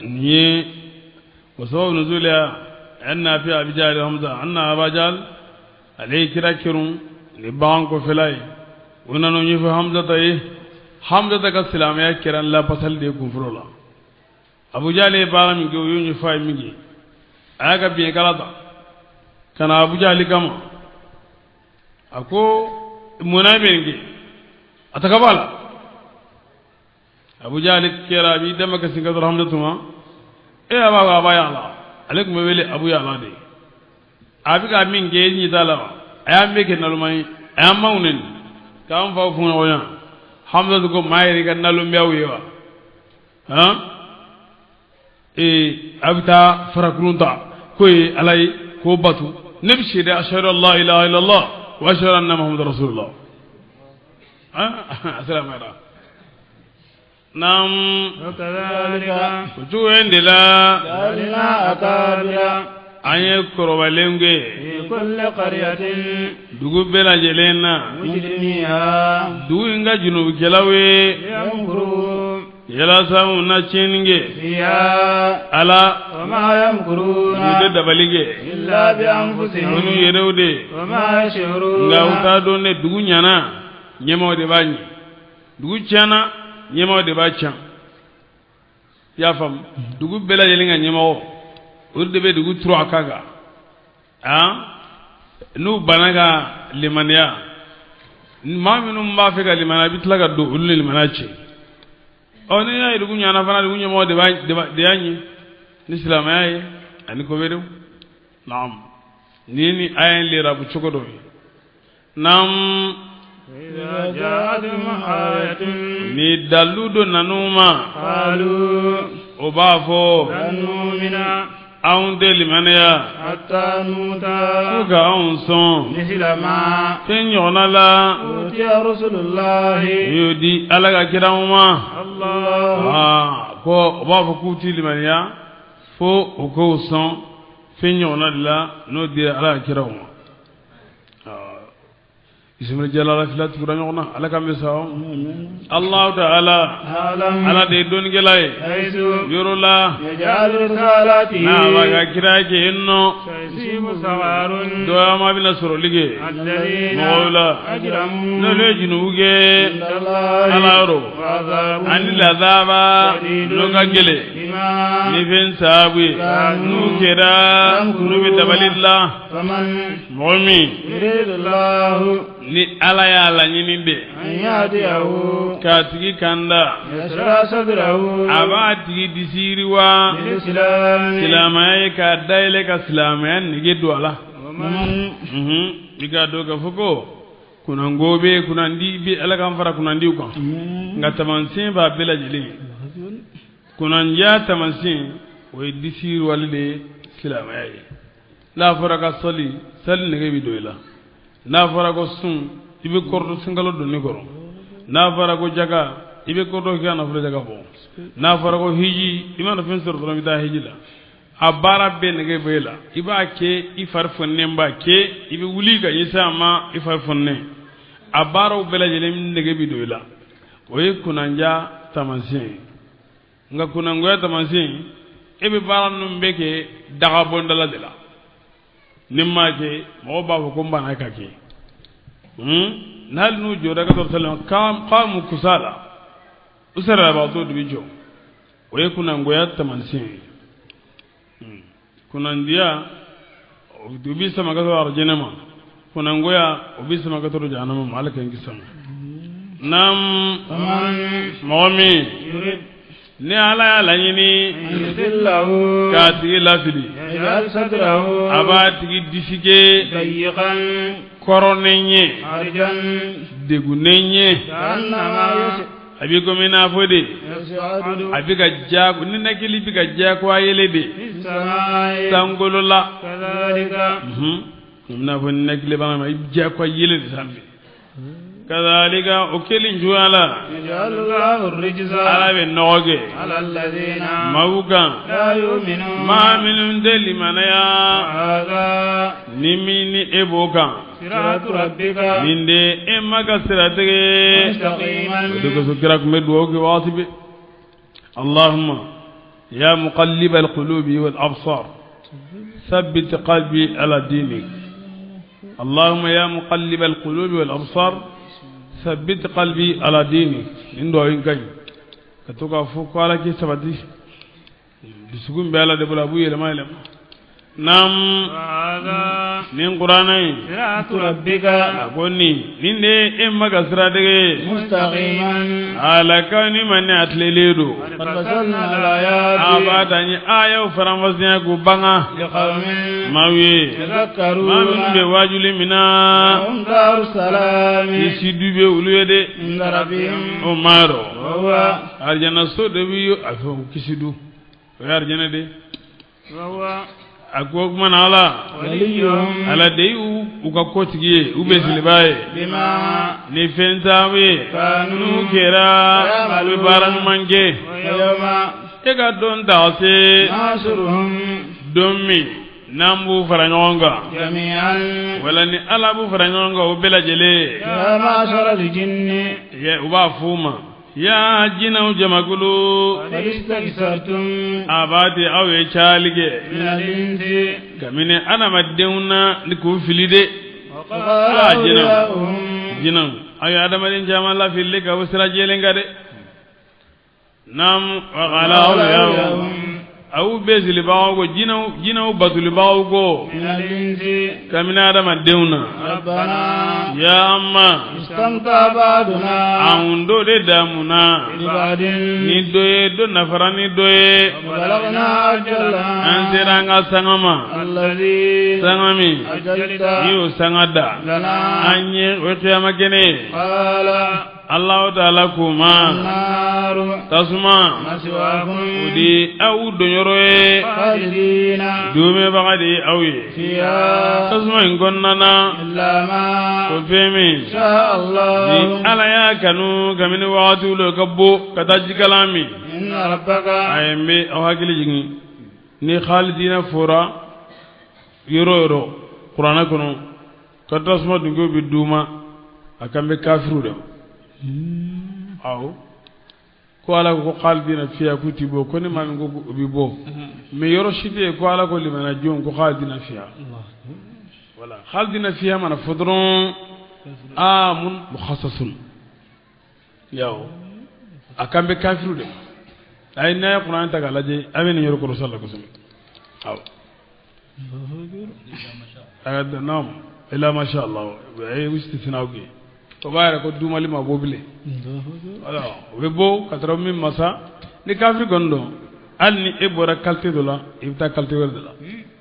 Speaker 1: Nin ye o sababu nuzuliya an nafi abi jahal hamza anna aba jahal ale ye kira kerun ni bagan kɔfɛla ye. O nana ɲɛfɔ hamzata ye. Hamzata ka silamɛya kɛra lapasali de ye kunfɔlɔ la. Abu jahal ye baara min kɛ, o y'o ɲɛfɔ a ye min kɛ, a y'a ka biɲɛkala ta ka na Abu Jahal kama. A ko munna e bɛ nin kɛ? A ta ka bɔ a la. Abu Jahal kɛra a b'i dama kasi ka sɔrɔ Hamzatu ma e a b'a fɔ a b'a yala, ale tun bɛ wele Abu Yala de. A bɛ ka min kɛ, e ɲɛ t'a la wa? A y'an bɛɛ kɛ naloma ye, a y'an maaw neni k'an faw fɔɲɔgɔnya. Hamzatu ko maa yɛrɛ ka nalonbayaw ye wa? Han, ee, a bɛ taa farakurun ta k'o ye Ala ye k'o bato. Ne bɛ seede ashhadu an la ilaha illallah wa ashhadu anna muhammadu rasulullah. A silamɛyara. Naam, o cogo in de la, an ye kɔrɔbalen kɛ dugu bɛɛ lajɛlen na, dugu in ka junubukɛlaw ye, yalasa u na tiɲɛni kɛ a la. U tɛ dabali kɛ u n'u yɛrɛw de, nka u t'a dɔn ne dugu ɲana, ɲɛmaaw de b'a ɲɛ, dugu tiɲɛna, ɲɛmaaw de b'a tiɲɛ. I y'a faamu? Dugu bɛɛ lajɛlen ka ɲɛmɔgɔ, olu de bɛ dugu turu a kan kan. N'u banna ka limaniya, maa minnu b'a fɛ ka limaniya, i bɛ tila ka don olu ni limaniya cɛ. Ɔ, n'i y'a ye dugu ɲana fana, dugu ɲɛmɔgɔ de y'a ɲɛ ni silamɛya ye ani ko wɛrɛw. Naam, nin ni aya in lirabu cogo dɔ ye. Naam, ni dalu dɔ nan'u ma, o b'a fɔ anw tɛ limaniya f'u ka anw sɔn fɛn ɲɔgɔnna la u y'o di Ala ka kiraw ma. Ko o b'a fɔ k'u tɛ limaniya fo u k'u sɔn fɛn ɲɔgɔnna de la n'o dira Ala ka kiraw ma. Ismail Jalala fila tugura ɲɔgɔn na, Ala k'an bɛ sa. Allahu ta'ala, Ala de ye dɔnnikɛla ye yɔrɔ la, n'a b'a ka kira kɛ yen nɔ, dɔgɔyama bɛna sɔrɔli kɛ mɔgɔw la n'olu ye junubu kɛ Ala yɔrɔ, ani lazaba n'o ka gɛlɛn ni fɛn sababu ye n'u kɛra n'u bɛ dabali la. Mɔgɔ min ni Ala y'a laɲini de k'a tigi kanda, a b'a tigi disi yiriwa silamɛya ye, k'a dayɛlɛ ka silamɛya nege don a la. I k'a dɔn k'a fɔ ko kunnango bɛ kunnandi bɛ, Ala k'an fara kunnandiw kan. Nka taamasiyɛn b'a bɛɛ lajɛlen kunnandiya taamasiyɛn, o ye disi yiriwali de ye silamɛya ye. N'a fɔra ka sali, sali nege bɛ don i la. N'a fɔra ko sun, i bɛ kɔrɔtɔ sunkalo donni kɔrɔ. N'a fɔra ko jaka, i bɛ ko dɔ kɛ ka nafolo jaka bɔ. N'a fɔra ko hiji, i mana fɛn sɔrɔ dɔrɔn i bɛ taa hiji la. A baara bɛɛ nege bɔ e la, i b'a kɛ i fari fɔnnen b'a kɛ, i bɛ wuli ka ɲɛsin a ma i fari fɔnnen. A baaraw bɛɛ lajɛlen nege bɛ don i la. O ye kunnandiya taamasiyɛn ye. Nka kunnangoya taamasiyɛn, e bɛ baara ninnu bɛɛ kɛ dagabɔndala de la. Ni n m'a kɛ, mɔgɔw b'a fɔ ko n banna ka kɛ. N'hali n'u jɔra ka sɔrɔ sali k'amu kusala, u sarabaatɔ de bɛ jɔ. O ye kunnangoya taamasiyɛn ye. Kunnandiya o bɛ sama ka sɔrɔ arijinɛ ma, kunnangoya o bɛ sama ka sɔrɔ jahanama ma. Ala k'an kisi a ma. Naam, mɔgɔ min ni Ala y'a laɲini k'a tigi lafili, a b'a tigi disi kɛ kɔrɔnnen ye, degunnen ye. A b'i komi n'a fɔ de a bɛ ka jago, ninakili bɛ ka jagoya yɛlɛ de sankolo la. I n'a fɔ ninakili bana ma, i bɛ jagoya yɛlɛ de sanfɛ. Kazalika, o kelen cogoya la, Ala bɛ nɔgɔ kɛ maaw kan, maa minnu tɛ limanaya. Ni min ni e b'o kan, nin de e ma ka siratigɛ. O de kosɔn kira tun bɛ dugawu kɛ waati bɛɛ: Allahumma ya muqallib al-qulubi wal absar ثبت قلبي على دينك. اللهم يا مقلب القلوب والأبصار ثبت قلبي على دينك. Nin dugawu in ka ɲi ka to k'a fɔ ko Ala k'i sabati. Dusukun bɛ Ala de bolo, a b'u yɛlɛma yɛlɛma. Naam, nin kuranɛ in, a ko nin de e ma ka siratigɛ ye, ala ni ma ni a tilelen don. A b'a ta ni ayaw faranfasiya k'u banga maaw ye, maa minnu bɛ wajuli min na, kisi du bɛ olu ye dɛ. O maa dɔn arijana so de bɛ a fɔ kisi du, o ye arijana de. A ko o kuma na, Ala de y'u u ka kotigi ye, u bɛ siliba ye ni fɛn saabu ye n'u kɛra u bɛ baara ɲuman kɛ. E ka don ta se don min n'an b'u fara ɲɔgɔn kan, wala ni Ala b'u fara ɲɔgɔn kan o bɛɛ lajɛlen, u b'a f'u ma: yaa jinɛw jamakulu, a b'a di aw ye cayali kɛ kabini adamadenw na ni k'u fili de. Aa jinɛw, aw ye adamaden caman lafili ka bɔ sira jɛlen kan dɛ. Naam, waqala awliyaahum, aw bɛ silibagaw ko, jinɛw batulibagaw ko kabini adamadenw na: ya amma, anw dɔ de damuna ni dɔ ye, dɔ nafara ni dɔ ye, an sera an ka sanga ma, sanga min n'i y'o sanga da an ye, o ye kiyama kɛnɛ ye. Allahu ta'ala k'u ma: tasuma, o de aw donyɔrɔ ye, dumɛbaga de ye aw ye tasuma in kɔnɔna na. Ko fɛn min ni Ala y'a kanu kabini wagatiw la ka bɔ ka taa jikalan min. A ye n bɛ aw hakili jigin, ni khalidina fɔra yɔrɔ o yɔrɔ kuranɛ kɔnɔ ka tasuma dunkew bɛ d'u ma, a kan bɛ kafiriw de ma. Awɔ, ko Ala ko khalidina fiya k'u ti bɔ, ko ni maa min ko u bɛ bɔ, mais yɔrɔ si tɛ yen ko Ala ko limana jɔn ko khalidina fiya. Wala khalidina fiya mana fɔ dɔrɔn, aa mun mukhassasun yawo, a kan bɛ kafiriw de ma. A ye n'a ye kuranɛ ta k'a lajɛ, a bɛ nin yɔrɔ kɔrɔsi a la kosɛbɛ. Awɔ, naam, illa masha Allah, a ye istisnaw kɛ, o b'a yɛrɛ ko dumali ma bɔ bilen. Wala o bɛ bɔ ka sɔrɔ min masa ni kafiri kɔni don, hali ni e bɔra qualité dɔ la, i bɛ taa qualité wɛrɛ de la,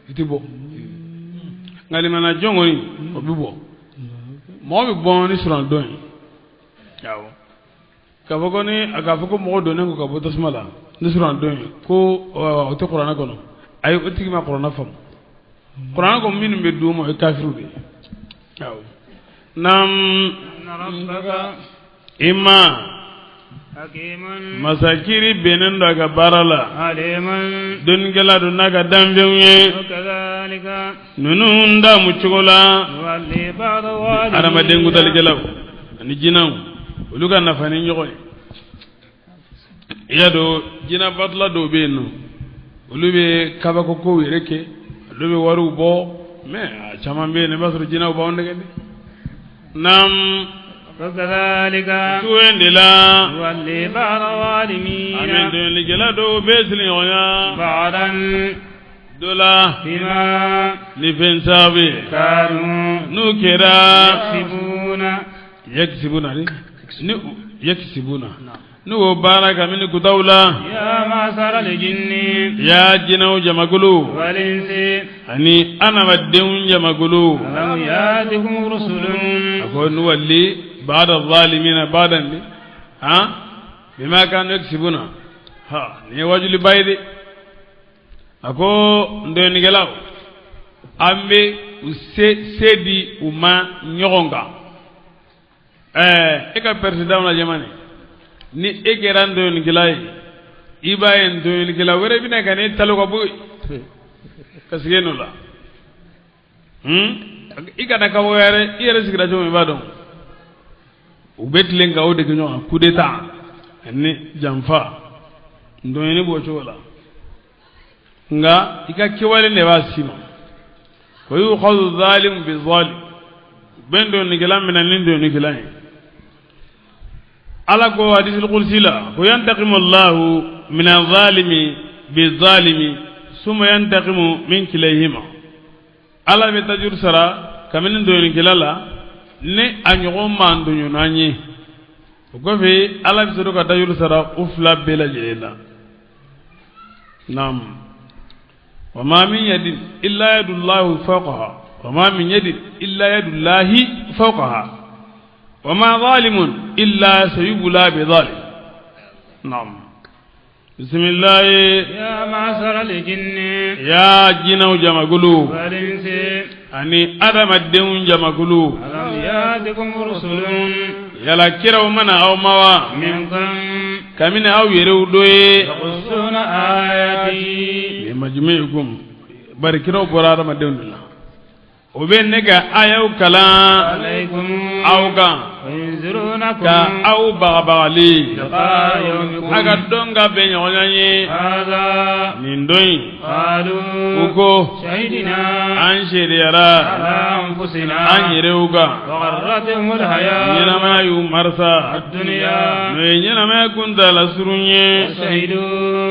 Speaker 1: i tɛ bɔ. Nka limana jɔn kɔni, o bɛ bɔ. Mɔgɔ bɛ bɔ ni suran dɔn ye. Awɔ, k'a fɔ ko ni k'a fɔ ko mɔgɔ donnen ko ka bɔ tasuma la ni suran dɔn ye, ko o tɛ kuranɛ kɔnɔ. Ayi, o tigi ma kuranɛ faamu. Kuranɛ ko minnu bɛ d'u ma, o ye kafiriw de ye. Awɔ, naam. Ima masakiri bɛnnen don a ka baara la, dɔnnikɛla don n'a ka danfɛnw ye. Ninnu damu cogo la, adamaden kutalikɛlaw ani jinɛw, olu ka nafa ni ɲɔgɔn ye. I y'a dɔn, jinɛ batula dɔw bɛ yen nɔ, olu bɛ kabako kow yɛrɛ kɛ, olu bɛ wariw bɔ, mais a caman bɛ yen, i b'a sɔrɔ jinɛw b'anw nɛgɛ dɛ. Naam. Cogo in de la, an bɛ dɔnnikɛla dɔw bɛ sigiɲɔgɔnya dɔ la ni fɛn sababu ye n'u kɛra yakisibuna ni yakisibuna n'u y'o baara kabini kutaw la. Ya jinɛw jamakulu ani adamadenw jamakulu, a ko nuwalli ba'da zalimina ba'dan de han bima kanu yakisibuna. Ha, nin ye wajuliba ye dɛ. A ko n dɔnnikɛlaw, an bɛ u se di u ma ɲɔgɔn kan. Ɛɛ, e ka président lajɛ mani, ni e kɛra n dɔnnikɛla ye, i b'a ye n dɔnnikɛla wɛrɛ bɛna ka n'e talo ka bɔ yen ka sigi nɔ la. I kana kabakoya dɛ, i yɛrɛ sigira cogo min, i b'a dɔn. U bɛ tilen ka o de kɛ ɲɔgɔn kan, coup d'état ani janfa, ntɔɲɔni b'o cogo la. Nka i ka kɛwale de b'a si ma. Wa yukhadhu zalimu bi zalim, bɛ dɔnnikɛla minɛ ni dɔnnikɛla ye. Ala ko hadisul kursi la ko yantakimu Allahu min zalimi bi zalimi summa yantakimu min kilayhima. Ala bɛ tajuru sara kabini dɔnnikɛla la ni a ɲɔgɔn maa tɔɲɔna ye. O kɔfɛ, Ala bɛ sɔrɔ ka tajuru sara u fila bɛɛ lajɛlen la. Naam. Wa ma min yadin illa yadullahi fawqaha, wa ma min yadin illa yadullahi fawqaha, wa ma zalimun illa sayubla bi zalim. Naam. Bismillah.
Speaker 2: Ya ma'shara al-jinni,
Speaker 1: ya jinɛw jamakulu
Speaker 2: wal-insi,
Speaker 1: ani adamadenw jamakulu,
Speaker 2: alam ya'tikum rusulun,
Speaker 1: yala kiraw mana aw ma wa?
Speaker 2: Minkum,
Speaker 1: kabini aw yɛrɛw dɔ ye.
Speaker 2: Yaqussuna ayati,
Speaker 1: ni majmu'ikum, bari kiraw bɔra adamadenw de la, o bɛ ne ka ayaw kalan
Speaker 2: alaykum,
Speaker 1: aw kan,
Speaker 2: wa yunzirunakum,
Speaker 1: ka aw bagabagali
Speaker 2: liqa'a yawmikum,
Speaker 1: a ka dɔn ka bɛn ɲɔgɔn ye
Speaker 2: hadha.
Speaker 1: Nin don in.
Speaker 2: Qalu,
Speaker 1: U ko
Speaker 2: shahidna,
Speaker 1: an seereyara
Speaker 2: ala anfusina,
Speaker 1: an yɛrɛw kan,
Speaker 2: wa gharratuhum al-hayat
Speaker 1: ɲɛnamaya y'u marisa,
Speaker 2: ad-dunya,
Speaker 1: n'o ye ɲɛnamaya kuntaala surun ye.
Speaker 2: Wa shahidu,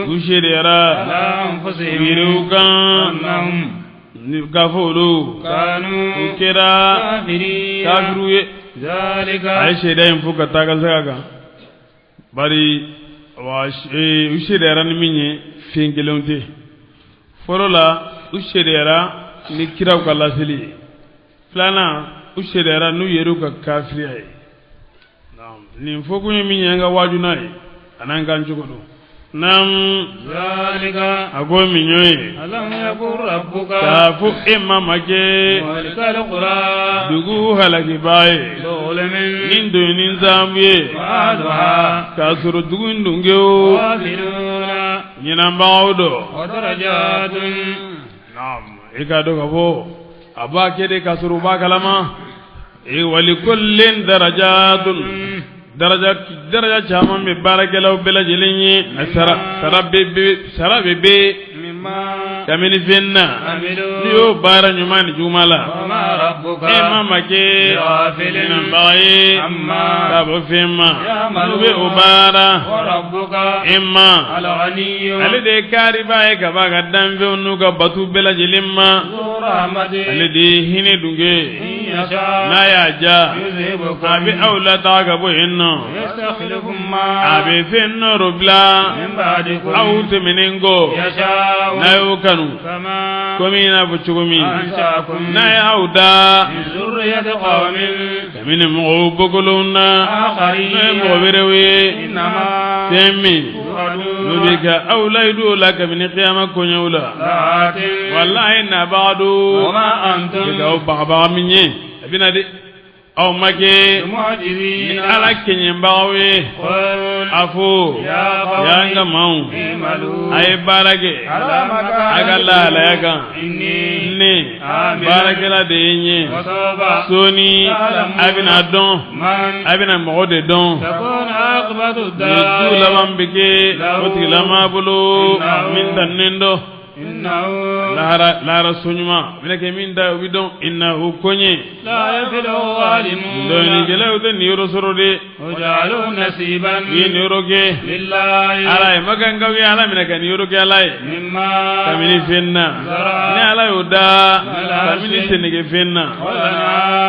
Speaker 1: U seereyara
Speaker 2: ala
Speaker 1: u
Speaker 2: anfusihim,
Speaker 1: yɛrɛw kan,
Speaker 2: annahum
Speaker 1: ni k'a fɔ olu
Speaker 2: kanu
Speaker 1: u kɛra
Speaker 2: kafirin,
Speaker 1: kafiru ye.
Speaker 2: Zalika,
Speaker 1: A ye seereya in fo ka taa ka sira kan, bari wa u seereyara ni min ye, fɛn kelenw tɛ. Fɔlɔ la, u seereyara ni kiraw ka laseli ye. Filanan, u seereyara n'u yɛrɛw ka kafiriya ye. Nin fɔkun ye min ye, an ka waaju n'a ye a n'an kan cogo don. Naam.
Speaker 2: Zalika,
Speaker 1: A ko min y'o ye,
Speaker 2: alam yakun rabbuka
Speaker 1: k'a fɔ e ma ma kɛ
Speaker 2: muhlikal qura
Speaker 1: dugu halakibaa ye
Speaker 2: bizulmin
Speaker 1: ni donni saabu ye,
Speaker 2: wa ahluha
Speaker 1: k'a sɔrɔ dugu in dunkew
Speaker 2: ghafiluna,
Speaker 1: ɲinanbagaw dɔ.
Speaker 2: Wa darajatun,
Speaker 1: Naam, i k'a dɔn k'a fɔ a b'a kɛ de k'a sɔrɔ u b'a kalama. E wali kullin darajatun, daraja daraja caman bɛ baarakɛlaw bɛɛ lajɛlen ye. A sara sara bɛ
Speaker 2: mimma
Speaker 1: kabini fɛn na
Speaker 2: amilu,
Speaker 1: n'i y'o baara ɲuman ni juguman la.
Speaker 2: Wa ma rabbuka
Speaker 1: E ma ma kɛ
Speaker 2: bighafilin
Speaker 1: ɲinanbaga ye
Speaker 2: amma
Speaker 1: ka bɔ fɛn ma
Speaker 2: ya'malun.
Speaker 1: n'u bɛ o baara.
Speaker 2: Wa rabbuka
Speaker 1: E ma
Speaker 2: al-ghaniyyu
Speaker 1: ale de ye kaariba ye ka bɔ a ka danfɛnw n'u ka batu bɛɛ lajɛlen ma.
Speaker 2: dhu rahmatin,
Speaker 1: Ale de ye hinɛ dunke.
Speaker 2: In yasha
Speaker 1: N'a y'a ja,
Speaker 2: yuzhibukum,
Speaker 1: a bɛ aw lataga ka bɔ yen nɔ,
Speaker 2: yastakhlifukum ma
Speaker 1: a bɛ fɛn nɔrɔ bila
Speaker 2: min ba'dikum
Speaker 1: aw tɛmɛnen kɔ
Speaker 2: yasha
Speaker 1: n'a y'o kanu,
Speaker 2: kama
Speaker 1: komi i n'a fɔ cogo min
Speaker 2: ansha'akum
Speaker 1: n'a ye aw da
Speaker 2: min zurriyyati qawmin
Speaker 1: kabini mɔgɔw bɔkolow na,
Speaker 2: akharin,
Speaker 1: n'o ye mɔgɔ wɛrɛw ye.
Speaker 2: Innama
Speaker 1: Fɛn min n'o bɛ
Speaker 2: tu'adun
Speaker 1: kɛ aw layidu o la kabini kiyama koɲɛw la,
Speaker 2: la'atin,
Speaker 1: walahi nabaga don
Speaker 2: wa ma antum
Speaker 1: bɛ k'aw bagabaga min ye, a bɛ na dɛ. Aw ma kɛ ni Ala kɛɲɛbagaw ye. A fo y'an ka maaw, a ye baara kɛ a ka lahalaya kan. Ne baarakɛla de ye n ye. Sɔɔni a bɛna dɔn, a bɛna mɔgɔ de dɔn. Nin du laban bɛ kɛ o tigilamaa bolo min tanunen don. Lahara so ɲuman bɛna kɛ min ta o bɛ dɔn. Innahu ko ɲɛ dɔnnikɛlaw tɛ niyɔrɔ sɔrɔ de. U ye niyɔrɔ kɛ Ala ye makankaw ye Ala minɛ ka niyɔrɔ kɛ Ala ye kabini fɛn na ni Ala y'o da kabini sɛnɛkɛ fɛn na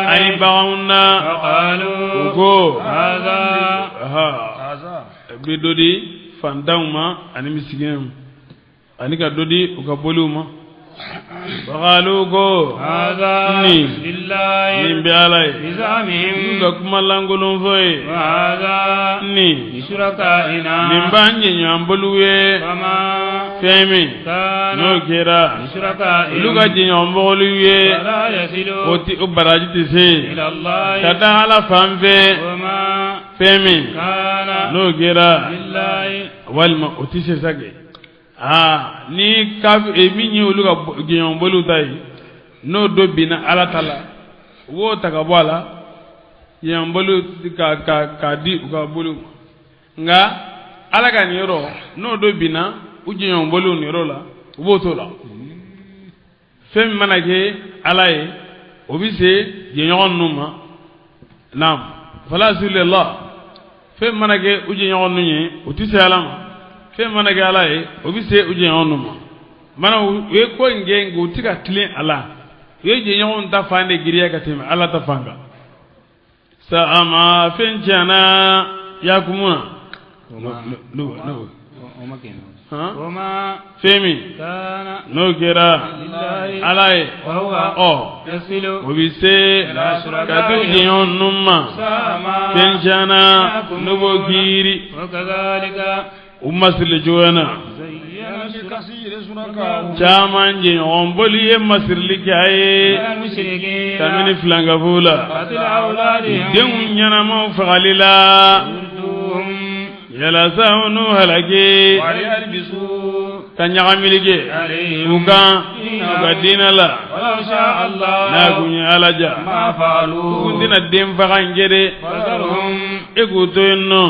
Speaker 1: ani baganw na. U ko bɛ dɔ di fantanw ma ani misikinɛw ani ka dɔ di u ka boliw ma. Waqalu ko nin nin bɛ Ala ye n'u ka kuma lankolon fɔ ye. Nin nin b'an jɛɲɔgɔn boliw ye fɛn min n'o kɛra olu ka jɛɲɔgɔn boliw ye o ti o baraji tɛ se ka taa Ala fan fɛ fɛn min n'o kɛra walima o tɛ se sa kɛ. Aa ni min ye olu ka jɛɲɔgɔn boliw ta ye n'o dɔ binna Ala ta la u b'o ta ka bɔ a la jɛɲɔgɔn boliw k'a di u ka boliw ma. Nka Ala ka nin yɔrɔ n'o dɔ binna u jɛɲɔgɔn boliw nin yɔrɔ la u b'o t'o la. Fɛn min mana kɛ Ala ye o bɛ se jɛɲɔgɔn ninnu ma. Naam fala yasilu fɛn mana kɛ u jɛɲɔgɔn ninnu ye o tɛ se Ala ma. Fɛn mana kɛ Ala ye o bɛ se u jɛɲɔgɔn ninnu ma. Mana u ye ko in kɛ nka u tɛ ka tilen a la. U ye jɛɲɔgɔnw ta fan de giriya ka tɛmɛ Ala ta fan kan. Sa'a ma fɛn tiɲɛna yakumuna. Fɛn min n'o kɛra Ala ye ɔ o bɛ se ka to jɛɲɔgɔn ninnu ma fɛn tiɲɛna n'u b'o kiiri u masirili cogoya na. Caman jɛɲɔgɔn boli ye masirili kɛ a ye kabini filankafow la denw ɲɛnamaw fagali la yalasa u n'u halaki ka ɲagamili kɛ u kan u ka diinɛ la. N'a kun ye Ala ja u kun tɛna den faga in kɛ dɛ. E k'u to yen nɔ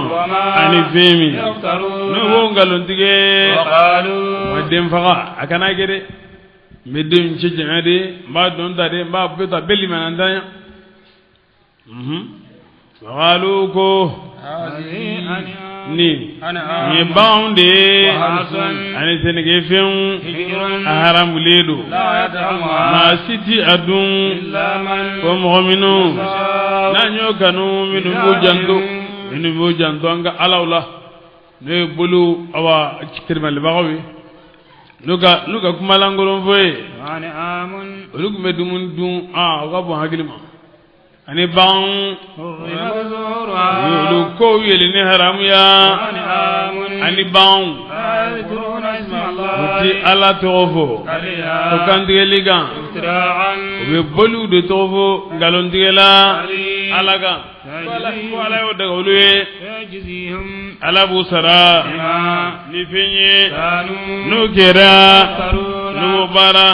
Speaker 1: ani fɛn min n'u b'o nkalon tigɛ ma den faga a kana kɛ dɛ. N bɛ den cɛ janya de, n b'a dɔn ta de, n b'a bɛɛ ta bɛɛ limanantanya. Waqalu ko nin nin ye baganw de ye ani sɛnɛkɛfɛnw a haramulen don maa si tɛ a dun fo mɔgɔ minnu n'an y'o kanu minnu b'u janto minnu b'u janto an ka alaw la n'o ye boliw awa tirimalibagaw ye n'u ka kuma lankolon fɔ ye olu tun bɛ dumuni dun o ka bon hakili ma. Ani baganw olu kow yelenni haramuya ani baganw u ti Ala tɔgɔ fɔ o kantigɛli kan u bɛ boliw de tɔgɔ fɔ nkalontigɛla Ala kan ko Ala y'o daga olu ye Ala b'u sara ni fɛn ye n'o kɛra n'u b'o baara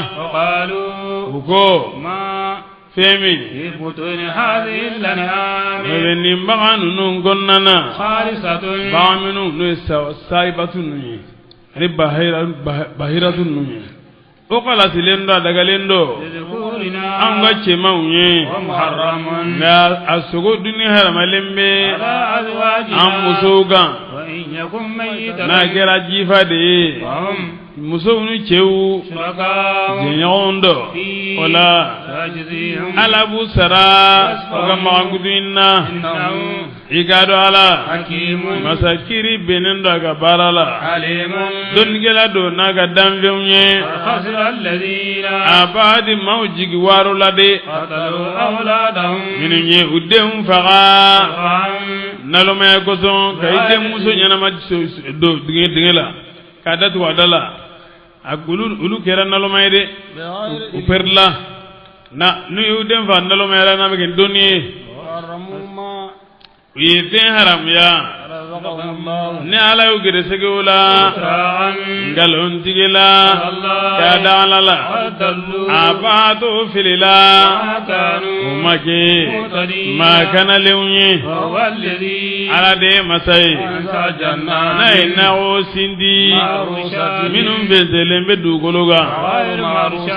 Speaker 1: u ko fɛn min n'o bɛ nin bagan ninnu kɔnɔna na bagan minnu n'o ye sayibatu ninnu ye ani bahiratu ninnu ye o kalasilen don a dagalen don an ka cɛmanw ye nka a sogo dunni haramalen bɛ an musow kan n'a kɛra jifa de ye musow ni cɛw jɛɲɔgɔnw dɔ o la Ala b'u sara u ka makankutu in na. I k'a dɔn Ala masa kiri bɛnnen don a ka baara la dɔnnikɛla don n'a ka danfɛnw ye a b'a di maaw jigi waaro la de minnu ye u denw faga nalomaya kosɔn ka i denmuso ɲɛnama don dingɛ la k'a datugu a da la a olu kɛra naloma ye dɛ u pɛrɛla na n'u y'u den fa nalomaya la n'a bɛ kɛ donni ye. U ye fɛn haramuya ni Ala y'u gɛrɛsɛgɛ o la nkalontigi la k'a da Ala la a b'a to fili la u ma kɛ maa kanalenw ye Ala de ye masa ye n'a ye nakɔ sindi minnu fɛnsɛnlen bɛ dugukolo kan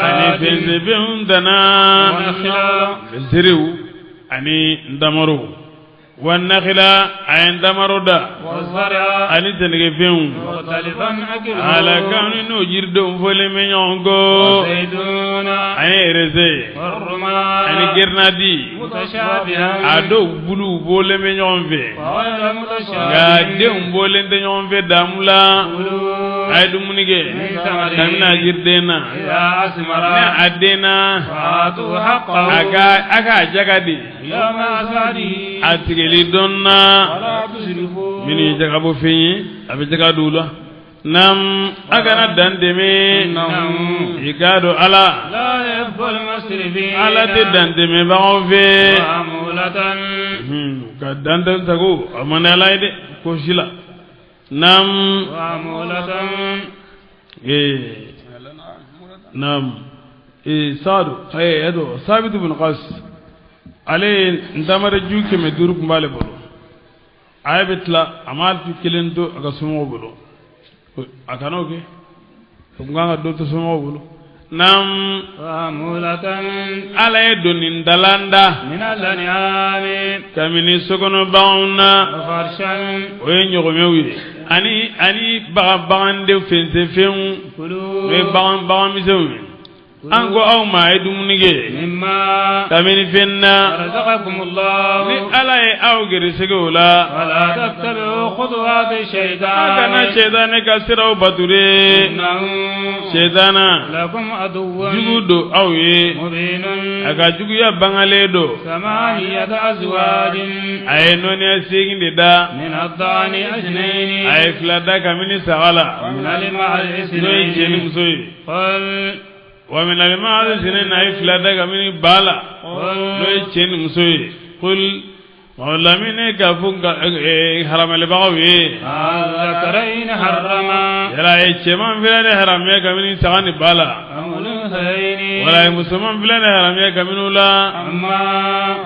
Speaker 1: ani fɛnsɛnfɛnw danna nsiiriw ani ntamaro wa nakhila a ye ntamaro da ani sɛnɛkɛfɛnw ala kan n'o jiridenw fɔlen bɛ ɲɔgɔn kɔ a ye ereze ani gɛrɛnadi a dɔw buluw bɔlen bɛ ɲɔgɔn fɛ nka denw bɔlen tɛ ɲɔgɔn fɛ damu la a ye dumuni kɛ kabini a jiriden na ni a denna a k'a jaga di a tigɛli don na minnu ye jagabɔ fɛn ye a bɛ jaga d'u la naam a kana dan tɛmɛ i k'a dɔn Ala Ala tɛ dan tɛmɛbagaw fɛ ka dan tɛmɛ sago a man di Ala ye dɛ ko si la naam naam Saadu Sabitu bin Qas ale ye ntamaro ju 500 tun b'ale bolo a ye bɛ tila a m'a kelen to a ka somɔgɔw bolo a kan'o kɛ o tun kan ka dɔ to somɔgɔw bolo naam Ala ye doni dalan da kabini sokɔnɔ baganw na o ye ɲɔgɔmɛw ye ani baganden fɛnsɛnfɛnw o ye bagan misɛnw ye an ko aw ma a ye dumuni kɛ kabini fɛn na ni Ala ye aw gɛrɛsɛgɛ o la a kana sɛtanɛ ka siraw bato dɛ sɛtana jugu don aw ye a ka juguya bangalen don a ye nɔɔniya 8 de da a ye 2 da kabini saga la n'o ye cɛ ni muso ye wa min al-ma'az sinin a ye 2 da kabini ba la n'o ye cɛ ni muso ye qul o lamini k'a fɔ haramalibagaw ye yala a ye cɛman filɛ de haramuya kabini saga ni ba la wala a ye musoman filɛ de haramuya kabini o la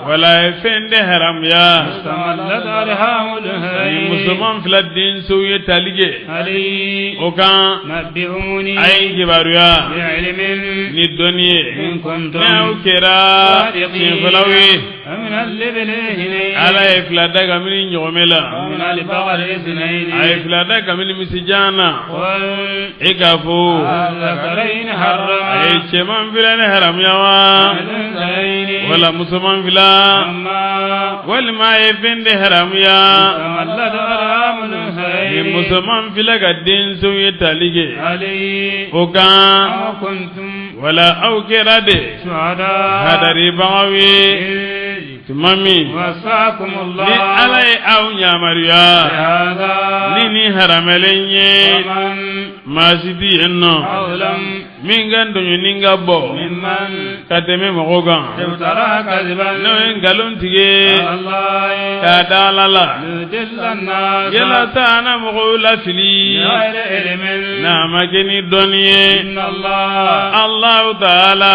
Speaker 1: wala a ye fɛn de haramuya ni musoman fila densow ye tali kɛ o kan a ye n kibaruya ni dɔnni ye n'aw kɛra tiɲɛfɔlaw ye Ala ye 2 da kabini ɲɔgɔmɛ la a ye 2 da kabini misijan na e k'a fɔ a ye cɛman filɛ ni haramuya wa wala musoman fila walima a ye fɛn de haramuya ni musoman fila ka densow ye tali kɛ o kan wala aw kɛra de hadaribagaw ye tuma min ni Ala ye aw yamaruya ni nin haramɛlen ye maa si tɛ yen nɔ min ka tɔɲɔni ka bɔ ka tɛmɛ mɔgɔw kan n'o ye nkalon tigɛ k'a da Ala la yalasa a na mɔgɔw lafili n'a ma kɛ ni dɔnni ye Alahu taala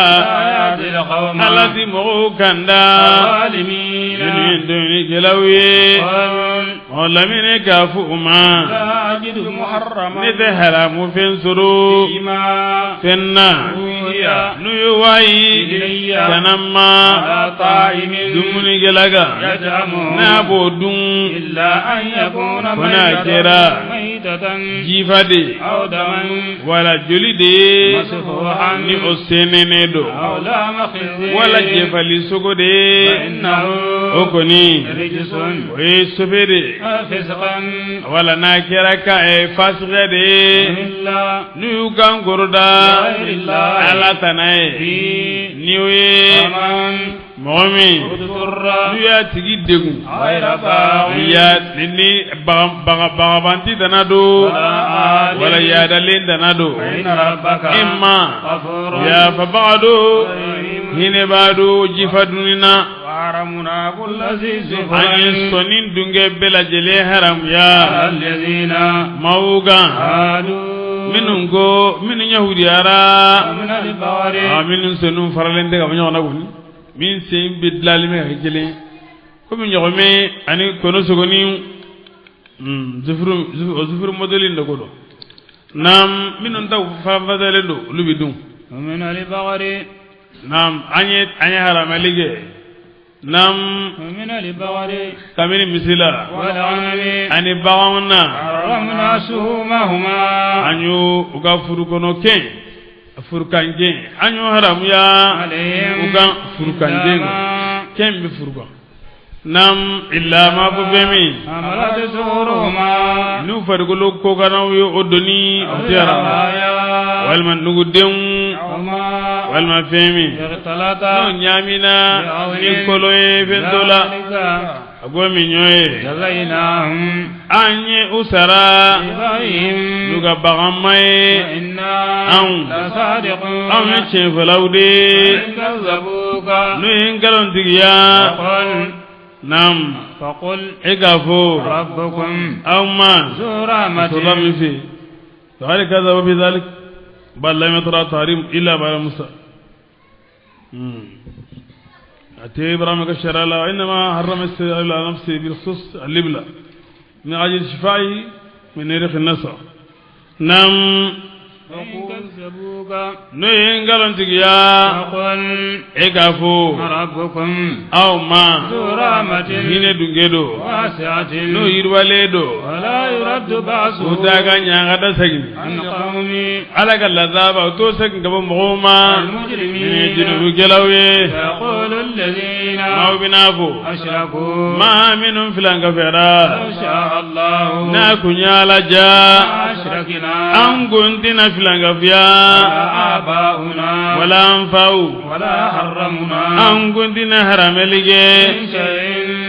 Speaker 1: Ala ti mɔgɔw kanda minnu ye tɔɲɔnikɛlaw ye ɔ lamini k'a fɔ u ma ne tɛ haramu fɛn sɔrɔ fɛn na n'u ye wayi ka na n ma dumunikɛla kan n'a b'o dun fo n'a kɛra jifa de wala joli de ye ni o sɛnɛnen don wala jɛfali sogo de ye o kɔni o ye sobe de wala n'a kɛra ka fasikɛ de ye n'u y'u kan kɔrɔta Ala tana ye ni o ye mɔgɔ min n'u y'a tigi degun ni bagabanti tana don wala yaadalen tana don i ma yafabaga don hinɛbaa don jifa dunni na. An ye sɔnni dunkɛ bɛɛ lajɛlen haramuya maaw kan minnu ko minnu yahudiyara minnu senw faralen tɛ ka bɔ ɲɔgɔn na kɔni min sen bɛ dilalen bɛ ka kɛ kelen komi ɲɔgɔmɛ ani kɔnɔsogonin o zufuru mɔdɛli in de ko don naam minnu ta farafasalen don olu bɛ dun naam an ye haramuyali kɛ naam kabini misi la ani baganw na an y'u u ka furukɔnɔ kɛn furukankɛn an y'o haramuya u kan furukankɛn kɛn bɛ furu kan naam illa ma fo fɛn min n'u farikolo kɔkannaw ye o doni o tɛ haramu walima nugudenw walima fɛn min n'o ɲaamina ni kolo ye fɛn dɔ la a ko min ɲɔ ye an ye u sara n'u ka baganma ye anw anw ye tiɲɛfɔlaw de ye n'u ye nkalontigiya naam e k'a fɔ aw ma sɔrɔla min fɛ yen kazabu bi zalik bal lam yatra tahrim illa ba'da Musa A tɛ Ibrahima ka sariya la innama harrama ala nafsi bil khusus al-ibla min ajli shifaa'i min irqi nasab naam n'u ye nkalontigiya e k'a fɔ aw ma hinɛ dunkɛ don n'o yiriwalen don u t'a ka ɲangata segin ala ka lazaba o t'o segin ka bɔ mɔgɔw ma minnu ye junubukɛlaw ye maaw bɛn'a fɔ maa minnu filankafɛra n'a kun ye ala ja an kun tɛna filankafoya wala an faw an kun tɛna haramuyali kɛ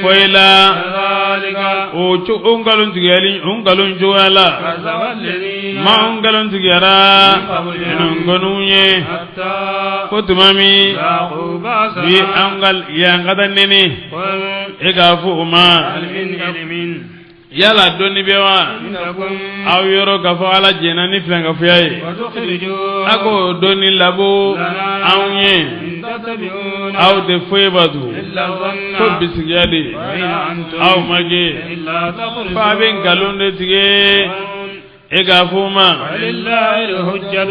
Speaker 1: foyi la o o nkalon tigɛli o nkalon cogoya la maa nkalon tigɛra minnu kɔn'u ye ko tuma min u ye an ka ɲangata nɛnɛ e k'a fɔ o ma yala dɔnni bɛ wa aw yɔrɔ k'a fɔ ala jɛnna ni filankafoya ye a k'o dɔnni labɔ anw ye aw tɛ foyi bato fo bisigiya de aw ma kɛ f'a bɛ nkalon de tigɛ e k'a fɔ o ma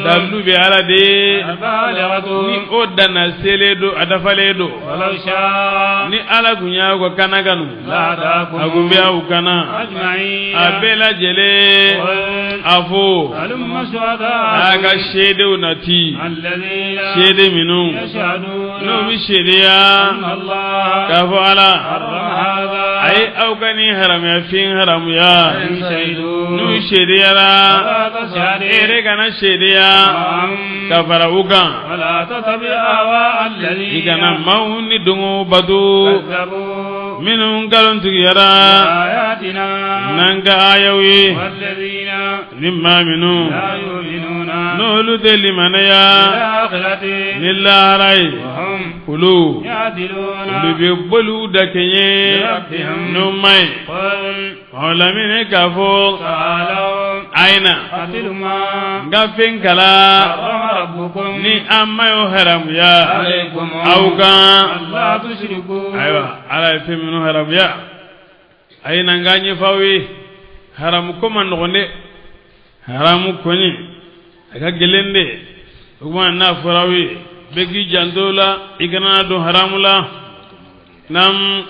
Speaker 1: dalilu bɛ ala de ni o danna selen don a dafalen don ni ala kun y'aw ka kana kanu a kun bɛ aw kana a bɛɛ lajɛlen a fɔ a ka seedew nati seede minnu n'u bɛ seedeya k'a fɔ ala a ye aw ka nin haramuya fɛn haramuya n'u seedeyara e yɛrɛ kana seedeya ka fara u kan i kana maaw ni dɔngɔ bato minnu nkalon tigiyara n'an ka ayaw ye ni maa minnu n'olu tɛ limaniya ni lahara ye olu olu bɛ boliw da kɛɲɛ n'o ma ye o lamini k'a fɔ a ye na n ka fɛn kala ni an ma y'o haramuya aw kan ayiwa ala ye fɛn minnu haramuya a ye na n k'a ɲɛfɔ aw ye haramu ko man nɔgɔn dɛ haramu kɔni a ka gɛlɛn dɛ o tuma n'a fɔra aw ye bɛɛ k'i janto o la i kana don haramu la naam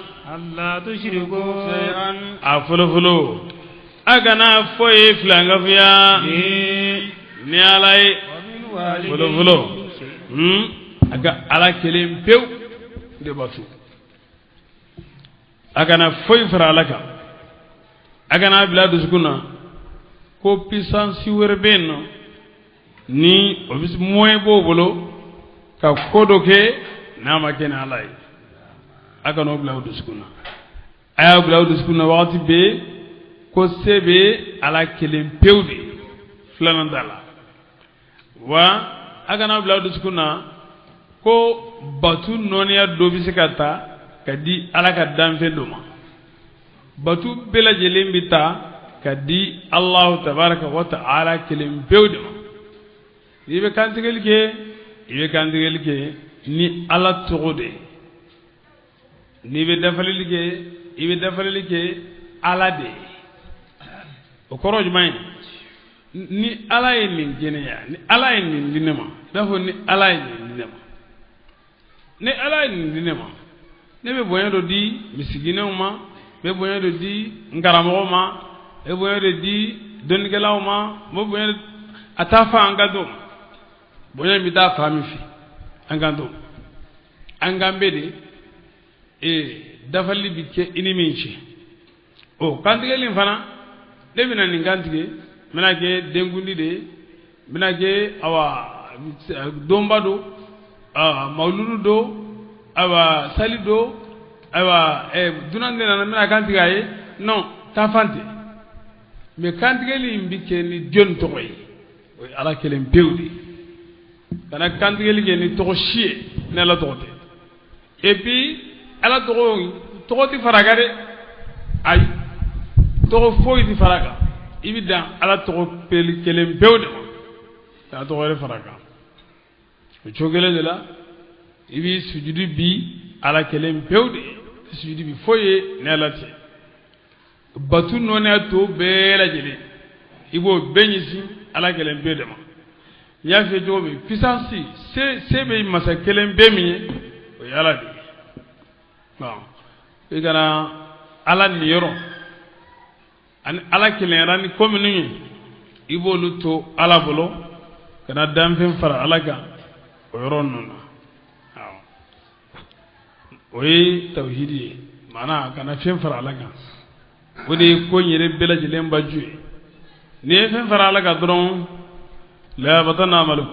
Speaker 1: a fɔlɔfɔlɔ a kana foyi filankafoya ni ala ye fɔlɔfɔlɔ a ka ala kelen pewu de bato a kana foyi fara ala kan a kana bila dusukun na ko puissance wɛrɛ bɛ yen nɔ ni o bɛ moyen b'o bolo ka ko dɔ kɛ n'a ma kɛ ni ala ye a kana o bila o dusukun na a y'a bila o dusukun na wagati bɛɛ ko se bɛ ala kelen pewu de filanan t'a la wa a kana bila o dusukun na ko batu nɔniya dɔ bɛ se ka ta ka di Ala ka danfɛn dɔ ma. Batu bɛɛ lajɛlen bɛ ta ka di Alahu tabaraka wa ta'ala kelen pewu de ma. N'i bɛ kantigɛli kɛ, i bɛ kantigɛli kɛ ni Ala tɔgɔ de ye. N'i bɛ dafalili kɛ, i bɛ dafalili kɛ Ala de ye. O kɔrɔ jumɛn ye? Ni Ala ye nin kɛ ne ye, ni Ala ye nin di ne ma, i b'a fɔ ni Ala ye nin di ne ma. Ni Ala ye nin di ne ma, ne bɛ bonya dɔ di misikinɛw ma, n bɛ bonya dɔ di n karamɔgɔ ma, n bɛ bonya dɔ di dɔnnikɛlaw ma, n bɛ bonya a t'a fa an kan to. Bonya in bɛ taa fa min fɛ, an kan to. An kan bɛ de dafali bɛ kɛ i ni min cɛ. O kantigɛli in fana, ne bɛna nin kantigɛ, n bɛna kɛ denkundi de ye, n bɛna kɛ awa donba don, mawuludu don, ayiwa sali don, ayiwa dunan de nana n bɛna kantigɛ a ye. Non, taafan tɛ. Mais kantigɛli in bɛ kɛ ni jɔni tɔgɔ ye? O ye Ala kelen pewu de ye. Kana kantigɛli kɛ ni tɔgɔ si ye ni Ala tɔgɔ tɛ. Et puis Ala tɔgɔ tɛ fara a kan dɛ. Ayi, tɔgɔ foyi tɛ fara a kan. I bɛ dan Ala tɔgɔ kelen pewu de ma. Kana tɔgɔ wɛrɛ fara a kan. O cogo kelen de la, i b'i sujudi bi Ala kelen pewu de ye. Sujudi bi foyi ye ni Ala tɛ. Batu nɔnɛ to bɛɛ lajɛlen, i b'o bɛɛ ɲɛsin Ala kelen pewu de ma. N y'a f'i ye cogo min, puissance se bɛ masa kelen pe min ye, o ye Ala de ye. I kana Ala niyɔrɔ ani Ala kelenyara ni ko minnu ye, i b'olu to Ala bolo, kana danfɛn fara Ala kan o yɔrɔ ninnu na. Awɔ, o ye tawhidi ye, maanaa kana fɛn fara Ala kan. O de ye ko in yɛrɛ bɛɛ lajɛlen baju ye. N'i ye fɛn fara Ala kan dɔrɔn, la batana amalu,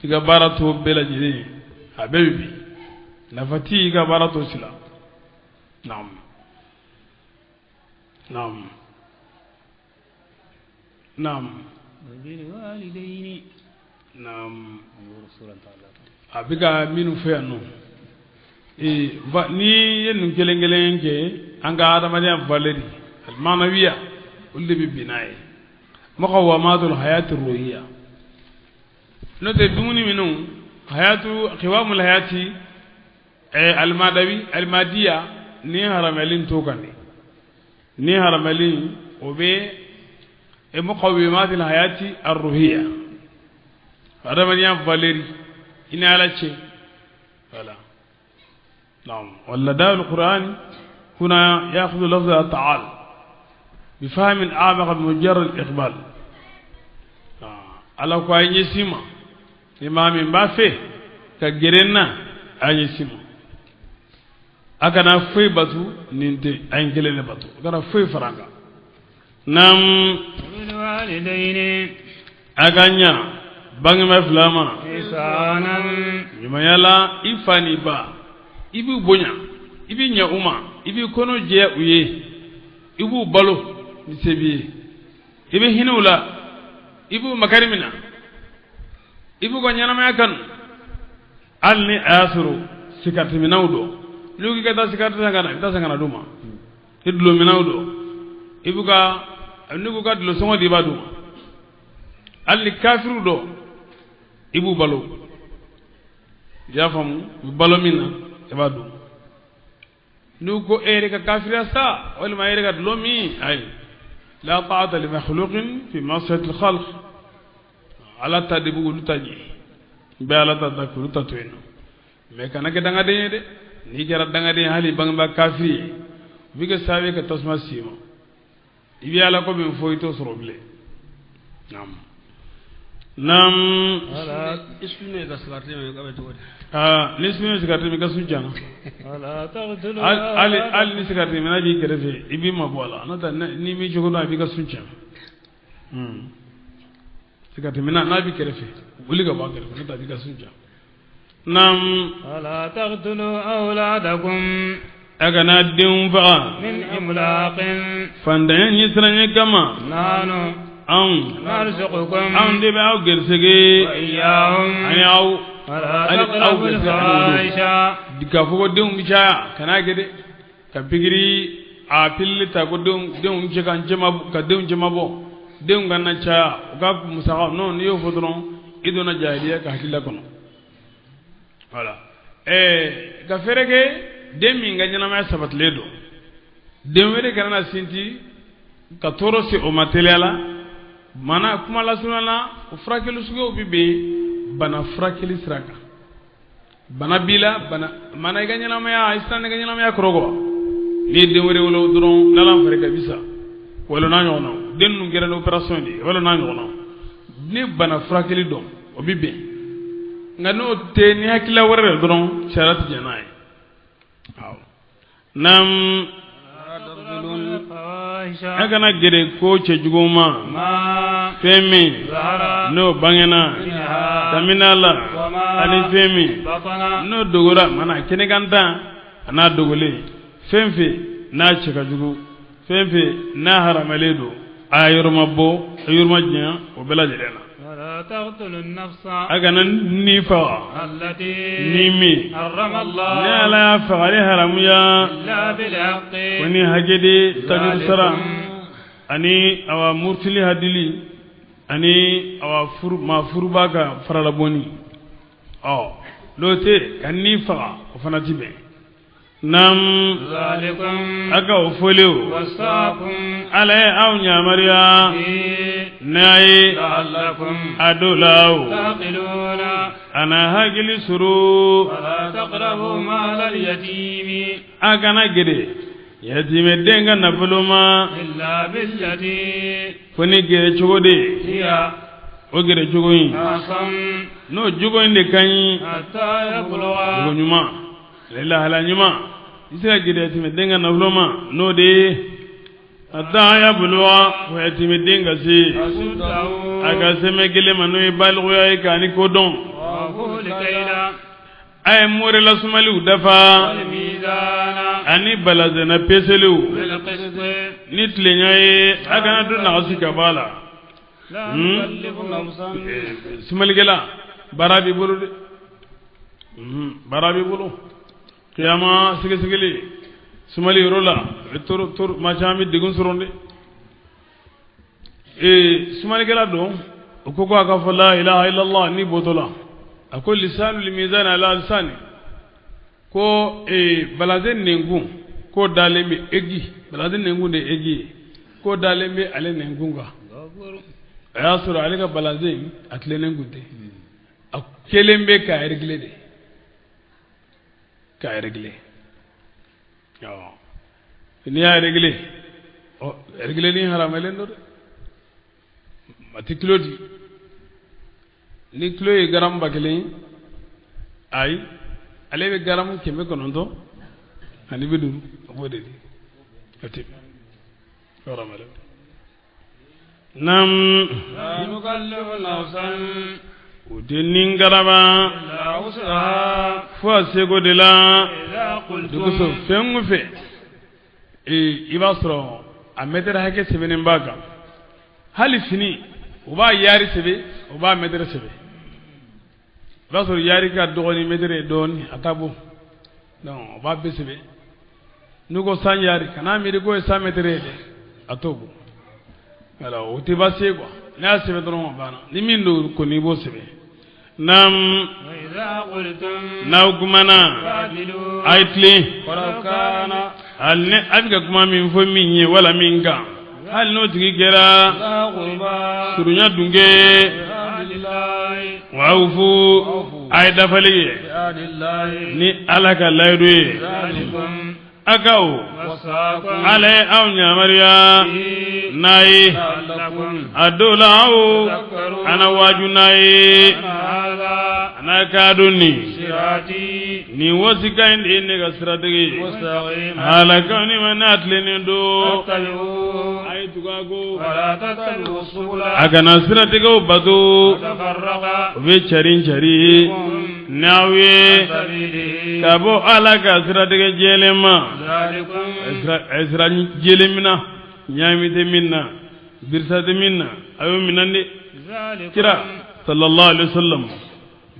Speaker 1: i ka baara to bɛɛ lajɛlen ye, a bɛɛ bɛ bin, nafa t'i i ka baara to si la. Naam, naam, naam, naam. A bɛ ka minnu fɔ yan nɔ, n'i ye nin kelen kelen kɛ, an ka adamadenya valeur almanawiya, olu de bɛ bin n'a ye. Muqawamatul hayati ruhiya, n'o tɛ dumuni minnu hayatu qiwamul hayati almadawi almadiya, ni haramɛli t'o kan dɛ. Ni haramɛli o bɛ muqawamatul hayati arruhiya, adamadenya valeur i ni Ala cɛ. Voilà. نعم. والنداء القرآني هنا يأخذ لفظ تعال بفهم أعمق من مجرد الإقبال. Ala ko a ye ɲɛsin ma, ni maa min b'a fɛ ka gɛrɛ n na, a ye ɲɛsin ma. A kana foyi batu nin tɛ, a ye n kelen de batu, a kana foyi fara n kan. Naam, a ka ɲa bangebaa fila ma ɲumanya la. I fa n'i ba, i b'u bonya, i b'i ɲɛ u ma, i b'i kɔnɔ jɛ u ye, i b'u balo ni se b'i ye, i bɛ hinɛ u la, i b'u makari minɛ, i b'u ka ɲɛnamaya kanu. Hali ni a y'a sɔrɔ sikaritiminɛw don, n'u k'i ka taa sikariti san ka na, i bɛ taa san ka na d'u ma. I dulɔminɛw don, i b'u ka, n'u k'u ka dulɔ sɔngɔ di, i b'a d'u ma. Hali ni kafiriw don, i b'u balo. I y'a faamu? U bɛ balo min na, i b'a d'u ma. N'u ko e yɛrɛ ka kafiriya sa, walima e yɛrɛ ka dulɔ min, ayi, la ta'ata li makhluqin fi ma'siyati al-khalq. Ala ta de b'olu ta ɲɛ, n bɛ Ala ta ta k'olu ta to yen nɔ. Mais kana kɛ dangaden ye dɛ. N'i kɛra dangaden ye, hali bangebaa kafiri ye, o bɛ kɛ sababu ye ka tasuma s'i ma. I bɛ Ala ko min fɔ, i t'o sɔrɔ bilen. Naam, naam.
Speaker 4: I sun ka sigarɛti min, k'a bɛ cogo di?
Speaker 1: Aa, ni sun ye sigarɛti min, i ka sun tiɲɛna. Hali ni sigarɛti minna b'i kɛrɛfɛ, i b'i mabɔ a la. N'o tɛ, n'i m'i cogo dɔn, a b'i ka sun tiɲɛ. Sigarɛti minna n'a b'i kɛrɛfɛ, wuli ka bɔ a kɛrɛfɛ, n'o tɛ a b'i ka sun tiɲɛ. Naam.
Speaker 2: ولا تقتلوا أولادكم
Speaker 1: A kana denw faga
Speaker 2: من إملاق
Speaker 1: fantanya ɲɛsiranɲɛ kama.
Speaker 2: نحن
Speaker 1: Anw
Speaker 2: نرزقكم
Speaker 1: anw de bɛ aw garisɛgɛ
Speaker 2: وإياهم
Speaker 1: ani aw
Speaker 2: ولا
Speaker 1: ani aw
Speaker 2: تقربوا
Speaker 1: garisɛgɛ ani olu.
Speaker 2: الفواحش.
Speaker 1: k'a fɔ ko denw bɛ caya kana kɛ dɛ ka pikiri a pilili ta ko denw cɛ ka cɛma ka denw cɛma bɔ denw kana caya u ka musaka non n'i y'o fɔ dɔrɔn i donna jahiliya ka hakilila kɔnɔ voilà ka fɛɛrɛ kɛ den min ka ɲɛnamaya sabatilen don den wɛrɛ kana na sinti ka tɔɔrɔ se o ma teliya la mana kuma lasurunya la o furakɛli suguyaw bɛ bɛn bana furakɛli sira kan bana b'i la bana mana i ka ɲɛnamaya i siran i ka ɲɛnamaya kɔrɔ quoi n'i ye den wɛrɛ wolo dɔrɔn n'Ala fara i kan i bɛ sa wala n'a ɲɔgɔnnaw den ninnu kɛra ni opération de ye wala n'a ɲɔgɔnnaw ni bana furakɛli dɔn o bɛ bɛn nka n'o tɛ ni hakilila wɛrɛ de dɔrɔn sariya tɛ jɛn n'a ye awɔ naam a kana gɛrɛ ko cɛjugu ma fɛn min n'o bangena kabini a la ani fɛn min n'o dogora mana kɛnɛkanta a n'a dogolen fɛn fɛn n'a cɛ ka jugu fɛn fɛn n'a haramalen don a yɔrɔ ma bɔ a yɔrɔ ma janya o bɛɛ lajɛlen na a kana ni faga ni min ni Ala y'a fagali haramuya ko ni hakɛ de tajuru sara ani awa murutili hadili ani awa furu maa furuba ka faralabɔni ɔ n'o tɛ ka ni faga o fana ti bɛn Naam a ka o fɔlen o Ala ye aw yamaruya n'a ye a dɔ la o a na hakili sɔrɔ a kana gɛrɛ yatimɛden ka nafolo ma fo ni gɛrɛ cogo de o gɛrɛ cogo in n'o jogo in de ka ɲi jogo ɲuman lahala ɲuman i se ka gɛrɛ yatimɛden ka nafolo ma n'o de ye hatta yabluga fo yatimɛden ka se a ka sɛmɛ kelen ma n'o ye balikuya ye k'a ni ko dɔn a ye mori lasumaliw dafa ani balazɛnna peseliw ni tilenya ye a kana don nagasi ka bɔ a la sumalikɛla baara b'i bolo dɛ baara b'i bolo kiyama sɛgɛsɛgɛli sumali yɔrɔ la toro toro maa caman bɛ degun sɔrɔ dɛ ee sumalikɛla don o ko ko a ka fɔ la ilaha illallah ni bɔtɔ la a ko lisanul mizan ala lisani ko ee balaze nɛnkun k'o dalen bɛ egi balaze nɛnkun de ye egi ye k'o dalen bɛ ale nɛnkun kan a y'a sɔrɔ ale ka balaze a tilennen kun tɛ a kelen bɛ k'a régler de k'a régler awɔ n'i y'a régler ɔ régler ni haramalen don dɛ a tɛ kilo di ni kilo ye garamu 1000 ye ayi ale bɛ garamu 950 a b'o de di o tɛ haramalen. Naam u tɛ ni garaba fo a seko de la duguso fɛn o fɛn i b'a sɔrɔ a mɛtɛrɛ hakɛ sɛbɛnnen b'a kan hali fini u b'a yaari sɛbɛn u b'a mɛtɛrɛ sɛbɛn i b'a sɔrɔ yaari ka dɔgɔ ni mɛtɛrɛ ye dɔɔnin a t'a bɔ donc u b'a bɛɛ sɛbɛn n'u ko 100 yaari kan'a miiri k'o ye 100 mɛtɛrɛ ye dɛ a t'o bɔ voilà o tɛ baasi ye quoi n'a y'a sɛbɛn dɔrɔn o banna ni min don kɔni i b'o sɛbɛn naam n'aw kumana a ye tilen hali ni a bɛ ka kuma min fɔ min ye wala min kan hali n'o tigi kɛra surunya dunke wa awfu a ye dafali kɛ ni Ala ka layidu ye a ka o Ala ye aw yamaruya n'a ye a dɔw la aw a na waaju n'a ye a n'a k'a dɔn nin nin wasikan in de ye ne ka siratigi ye halakaw ni ma n'a tilennen don a ye tugu a kɔ a kana siratigɛw bato o bɛ carin cari n'aw ye ka bɔ Ala ka siratigɛ jɛlen ma a ye sira jɛlen minɛ ɲaami tɛ min na birisa tɛ min na a y'o minɛ de kira sallallahu alaihi wasallam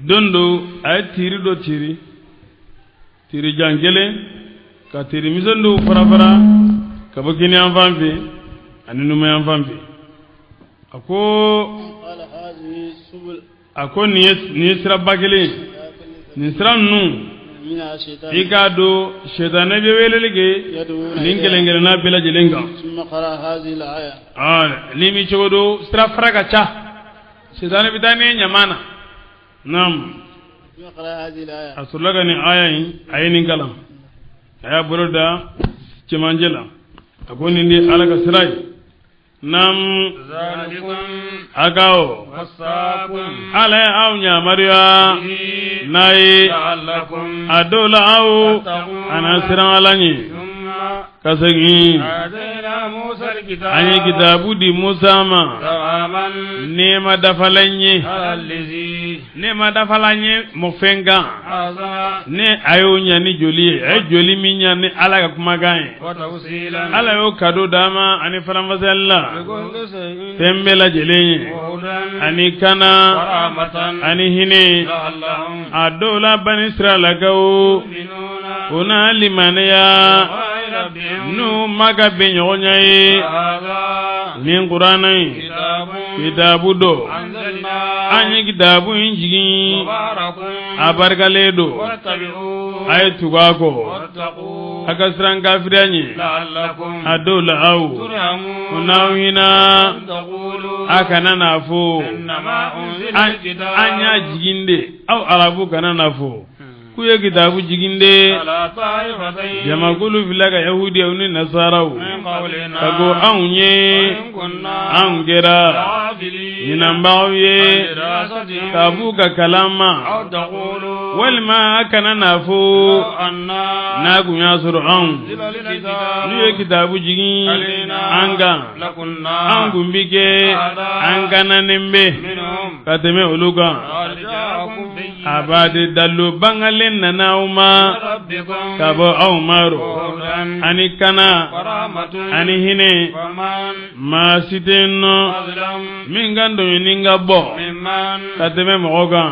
Speaker 1: don dɔ a ye tiiri dɔ tiiri Tirijan kelen ka tirimisɛn dɔw fara fara ka bɔ kiniyanfan fɛ ani numanyanfan fɛ. A ko a ko nin ye siraba kelen ye, nin sira ninnu i k'a dɔn sitanɛ bɛ weleli kɛ nin kelen kelenna bɛɛ lajɛlen kan. N'i m'i cogo dɔn sira fara ka ca, sitanɛ bɛ taa n'i ye ɲama na. Naam, a sɔrɔla ka nin aya in, a ye nin kalan, a y'a bolo da cɛmancɛ la, a ko nin de ye Ala ka sira ye. Naam, a ka o Ala ye aw yamaruya n'a ye, a dɔw la aw a na siran Ala ɲɛ. Ka segin, an ye kitabu di Musa ma nɛɛma dafalen ye, nɛɛma dafalen ye mɔ fɛn kan ne a y'o ɲa ni joli ye, a ye joli min ɲa ni Ala ka kumakan ye, Ala y'o kado d'a ma ani faranfasiyali la fɛn bɛɛ lajɛlen ye, ani kana ani hinɛ. A dɔw la bani Sirayilakaw o na limaniya n'u ma ka bɛn ɲɔgɔnya ye nin kuranɛ in kitabu don, an ye kitabu in jigin, a barikalen don, a ye tugu a kɔ, a ka siran kafiriya ɲɛ. A dɔw la aw o n'aw hinɛ, a kana n'a fɔ an y'a jigin de, aw arabu kana n'a fɔ k'u ye kitabu jigin de jamakulu fila ka yahudiyaw ni nasaraw ka ko anw ye anw kɛra ɲinanbagaw ye ka b'u ka kalan ma, walima a kana n'a fɔ n'a kun y'a sɔrɔ anw n'u ye kitabu jigin an kan, an kun bi kɛ an kananen bɛ ka tɛmɛ olu kan. A b'a de dalu bangalen nana aw ma ka bɔ aw ma rɔ, ani kana ani hinɛ. Maa si tɛ yen nɔ min ka tɔɲɔni ka bɔ ka tɛmɛ mɔgɔ kan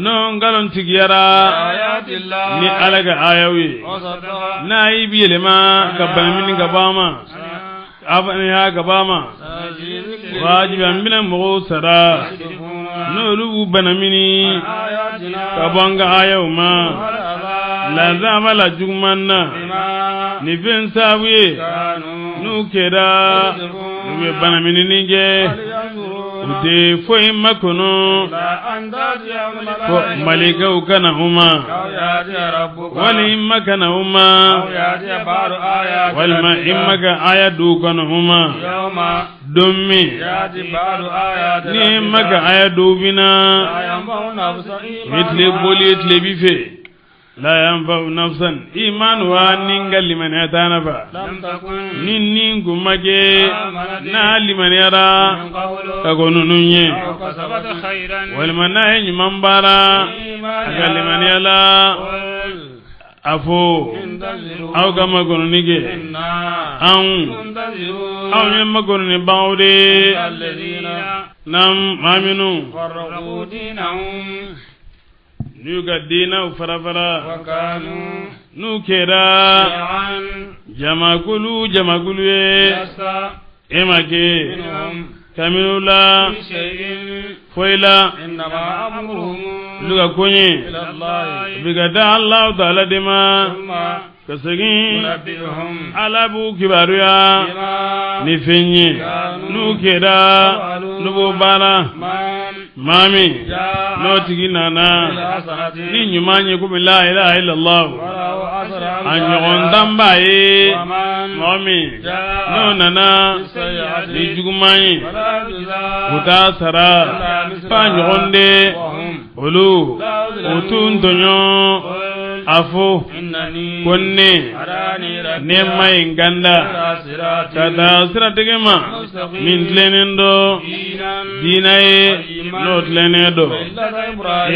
Speaker 1: n'o nkalon tigiyara ni Ala ka ayaw ye, n'a y'i bi yɛlɛma ka banamini ka bɔ a ma, a ka bɔ a ma, wajibi an bɛna mɔgɔw sara n'olu b'u banamini ka bɔ an ka ayaw ma lazaba la juguman na ni fɛn sababu ye n'u kɛra u bɛ banaminini kɛ, u tɛ foyi makɔnɔ ko malikaw ka na u ma, wali ma ka na u ma, walima i ma ka aya dɔw ka na u ma don min ni ma ka aya dɔw bɛ na ni tile bɔli ye tilebi fɛ, la yanfa'u nafsan imanuha, ni ka limaniya t'a nafa, ni ni kun ma kɛ n'a limaniyara ka kɔn ninnu ɲɛ, walima n'a ye ɲuman baara a ka limaniya la. A fɔ aw ka makɔnɔni kɛ, anw anw ye makɔnɔnibagaw de ye. Naam, maa minnu n'u ka diinɛw fara fara, n'u kɛra jamakulu jamakulu ye, e ma kɛ kabini la foyi la, olu ka koɲɛ u bɛ ka da Alahu taala de ma, ka segin Ala b'u kibaruya ni fɛn ye n'u kɛra n'u b'o baara. Maa min n'o tigi nana ni ɲuman ye komi la ilaha illallah a ɲɔgɔn tanba ye, mɔgɔ min n'o nana ni juguman ye u t'a sara f'a ɲɔgɔn de, olu u t'u tɔɲɔ. A fɔ ko ne ne ma ye n kanda ka taa siratigɛ ma min tilennen don, diina ye n'o tilennen don,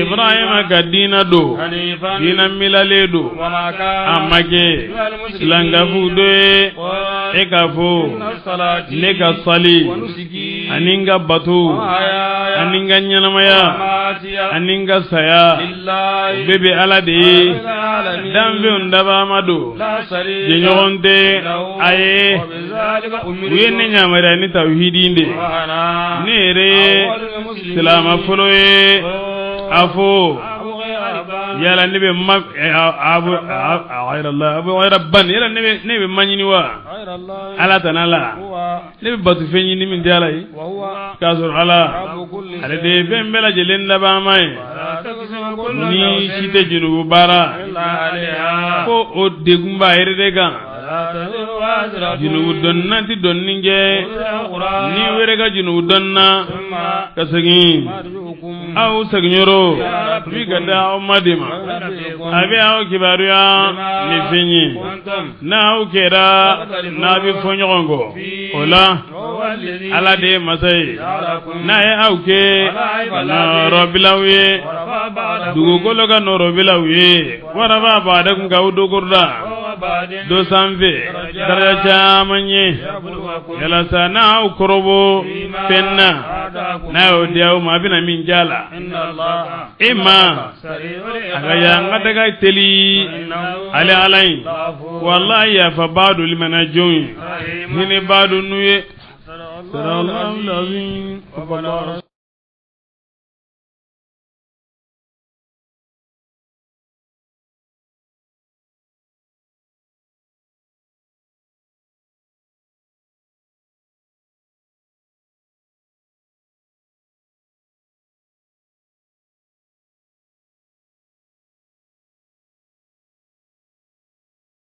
Speaker 1: Ibrahima ka diina don, diina milalen don, a ma kɛ silankafu dɔ ye. E k'a fɔ ne ka sali ani n ka bato ani n ka ɲɛnamaya Ani n ka saya, o bɛɛ bɛ Ala de ye. Danfɛnw dabaa don, jɛɲɔgɔn tɛ a ye. U ye ne yamaruya ni tawhidi de ye. Ne yɛrɛ ye silamɛ fɔlɔ ye. A fɔ yala ne bɛ ma abu ban, yala ne bɛ ma ɲini wa Ala tana la? Ne bɛ bato fɛn ɲini min tɛ Ala ye, k'a sɔrɔ Ala ale de ye fɛn bɛɛ lajɛlen dabaa ye. Ni si tɛ jurumu baara ko o degun b'a yɛrɛ de kan. Junubu dɔnna tɛ dɔnni kɛ ni wɛrɛ ka junubu dɔnna ka segin aw seginyɔrɔ bi ka da aw ma de ma. A bɛ aw kibaruya ni fɛn ye n'aw kɛra n'a bɛ fɔ ɲɔgɔn kɔ. O la Ala de ye masa ye, n'a ye aw kɛ nɔrɔbilaw ye, dugukolo ka nɔrɔbilaw ye, warafa ba'dakum k'aw dogorida do sanfɛ daraja caman ye, yalasa n'aw kɔrɔbɔ fɛn na, n'a y'o di aw ma, a bɛna min kɛ a la. E ma a ka yan ka daga teli ale Ala ye, walahi yafabaa don limaniya jɔnw ye, hinɛbaa don n'u ye.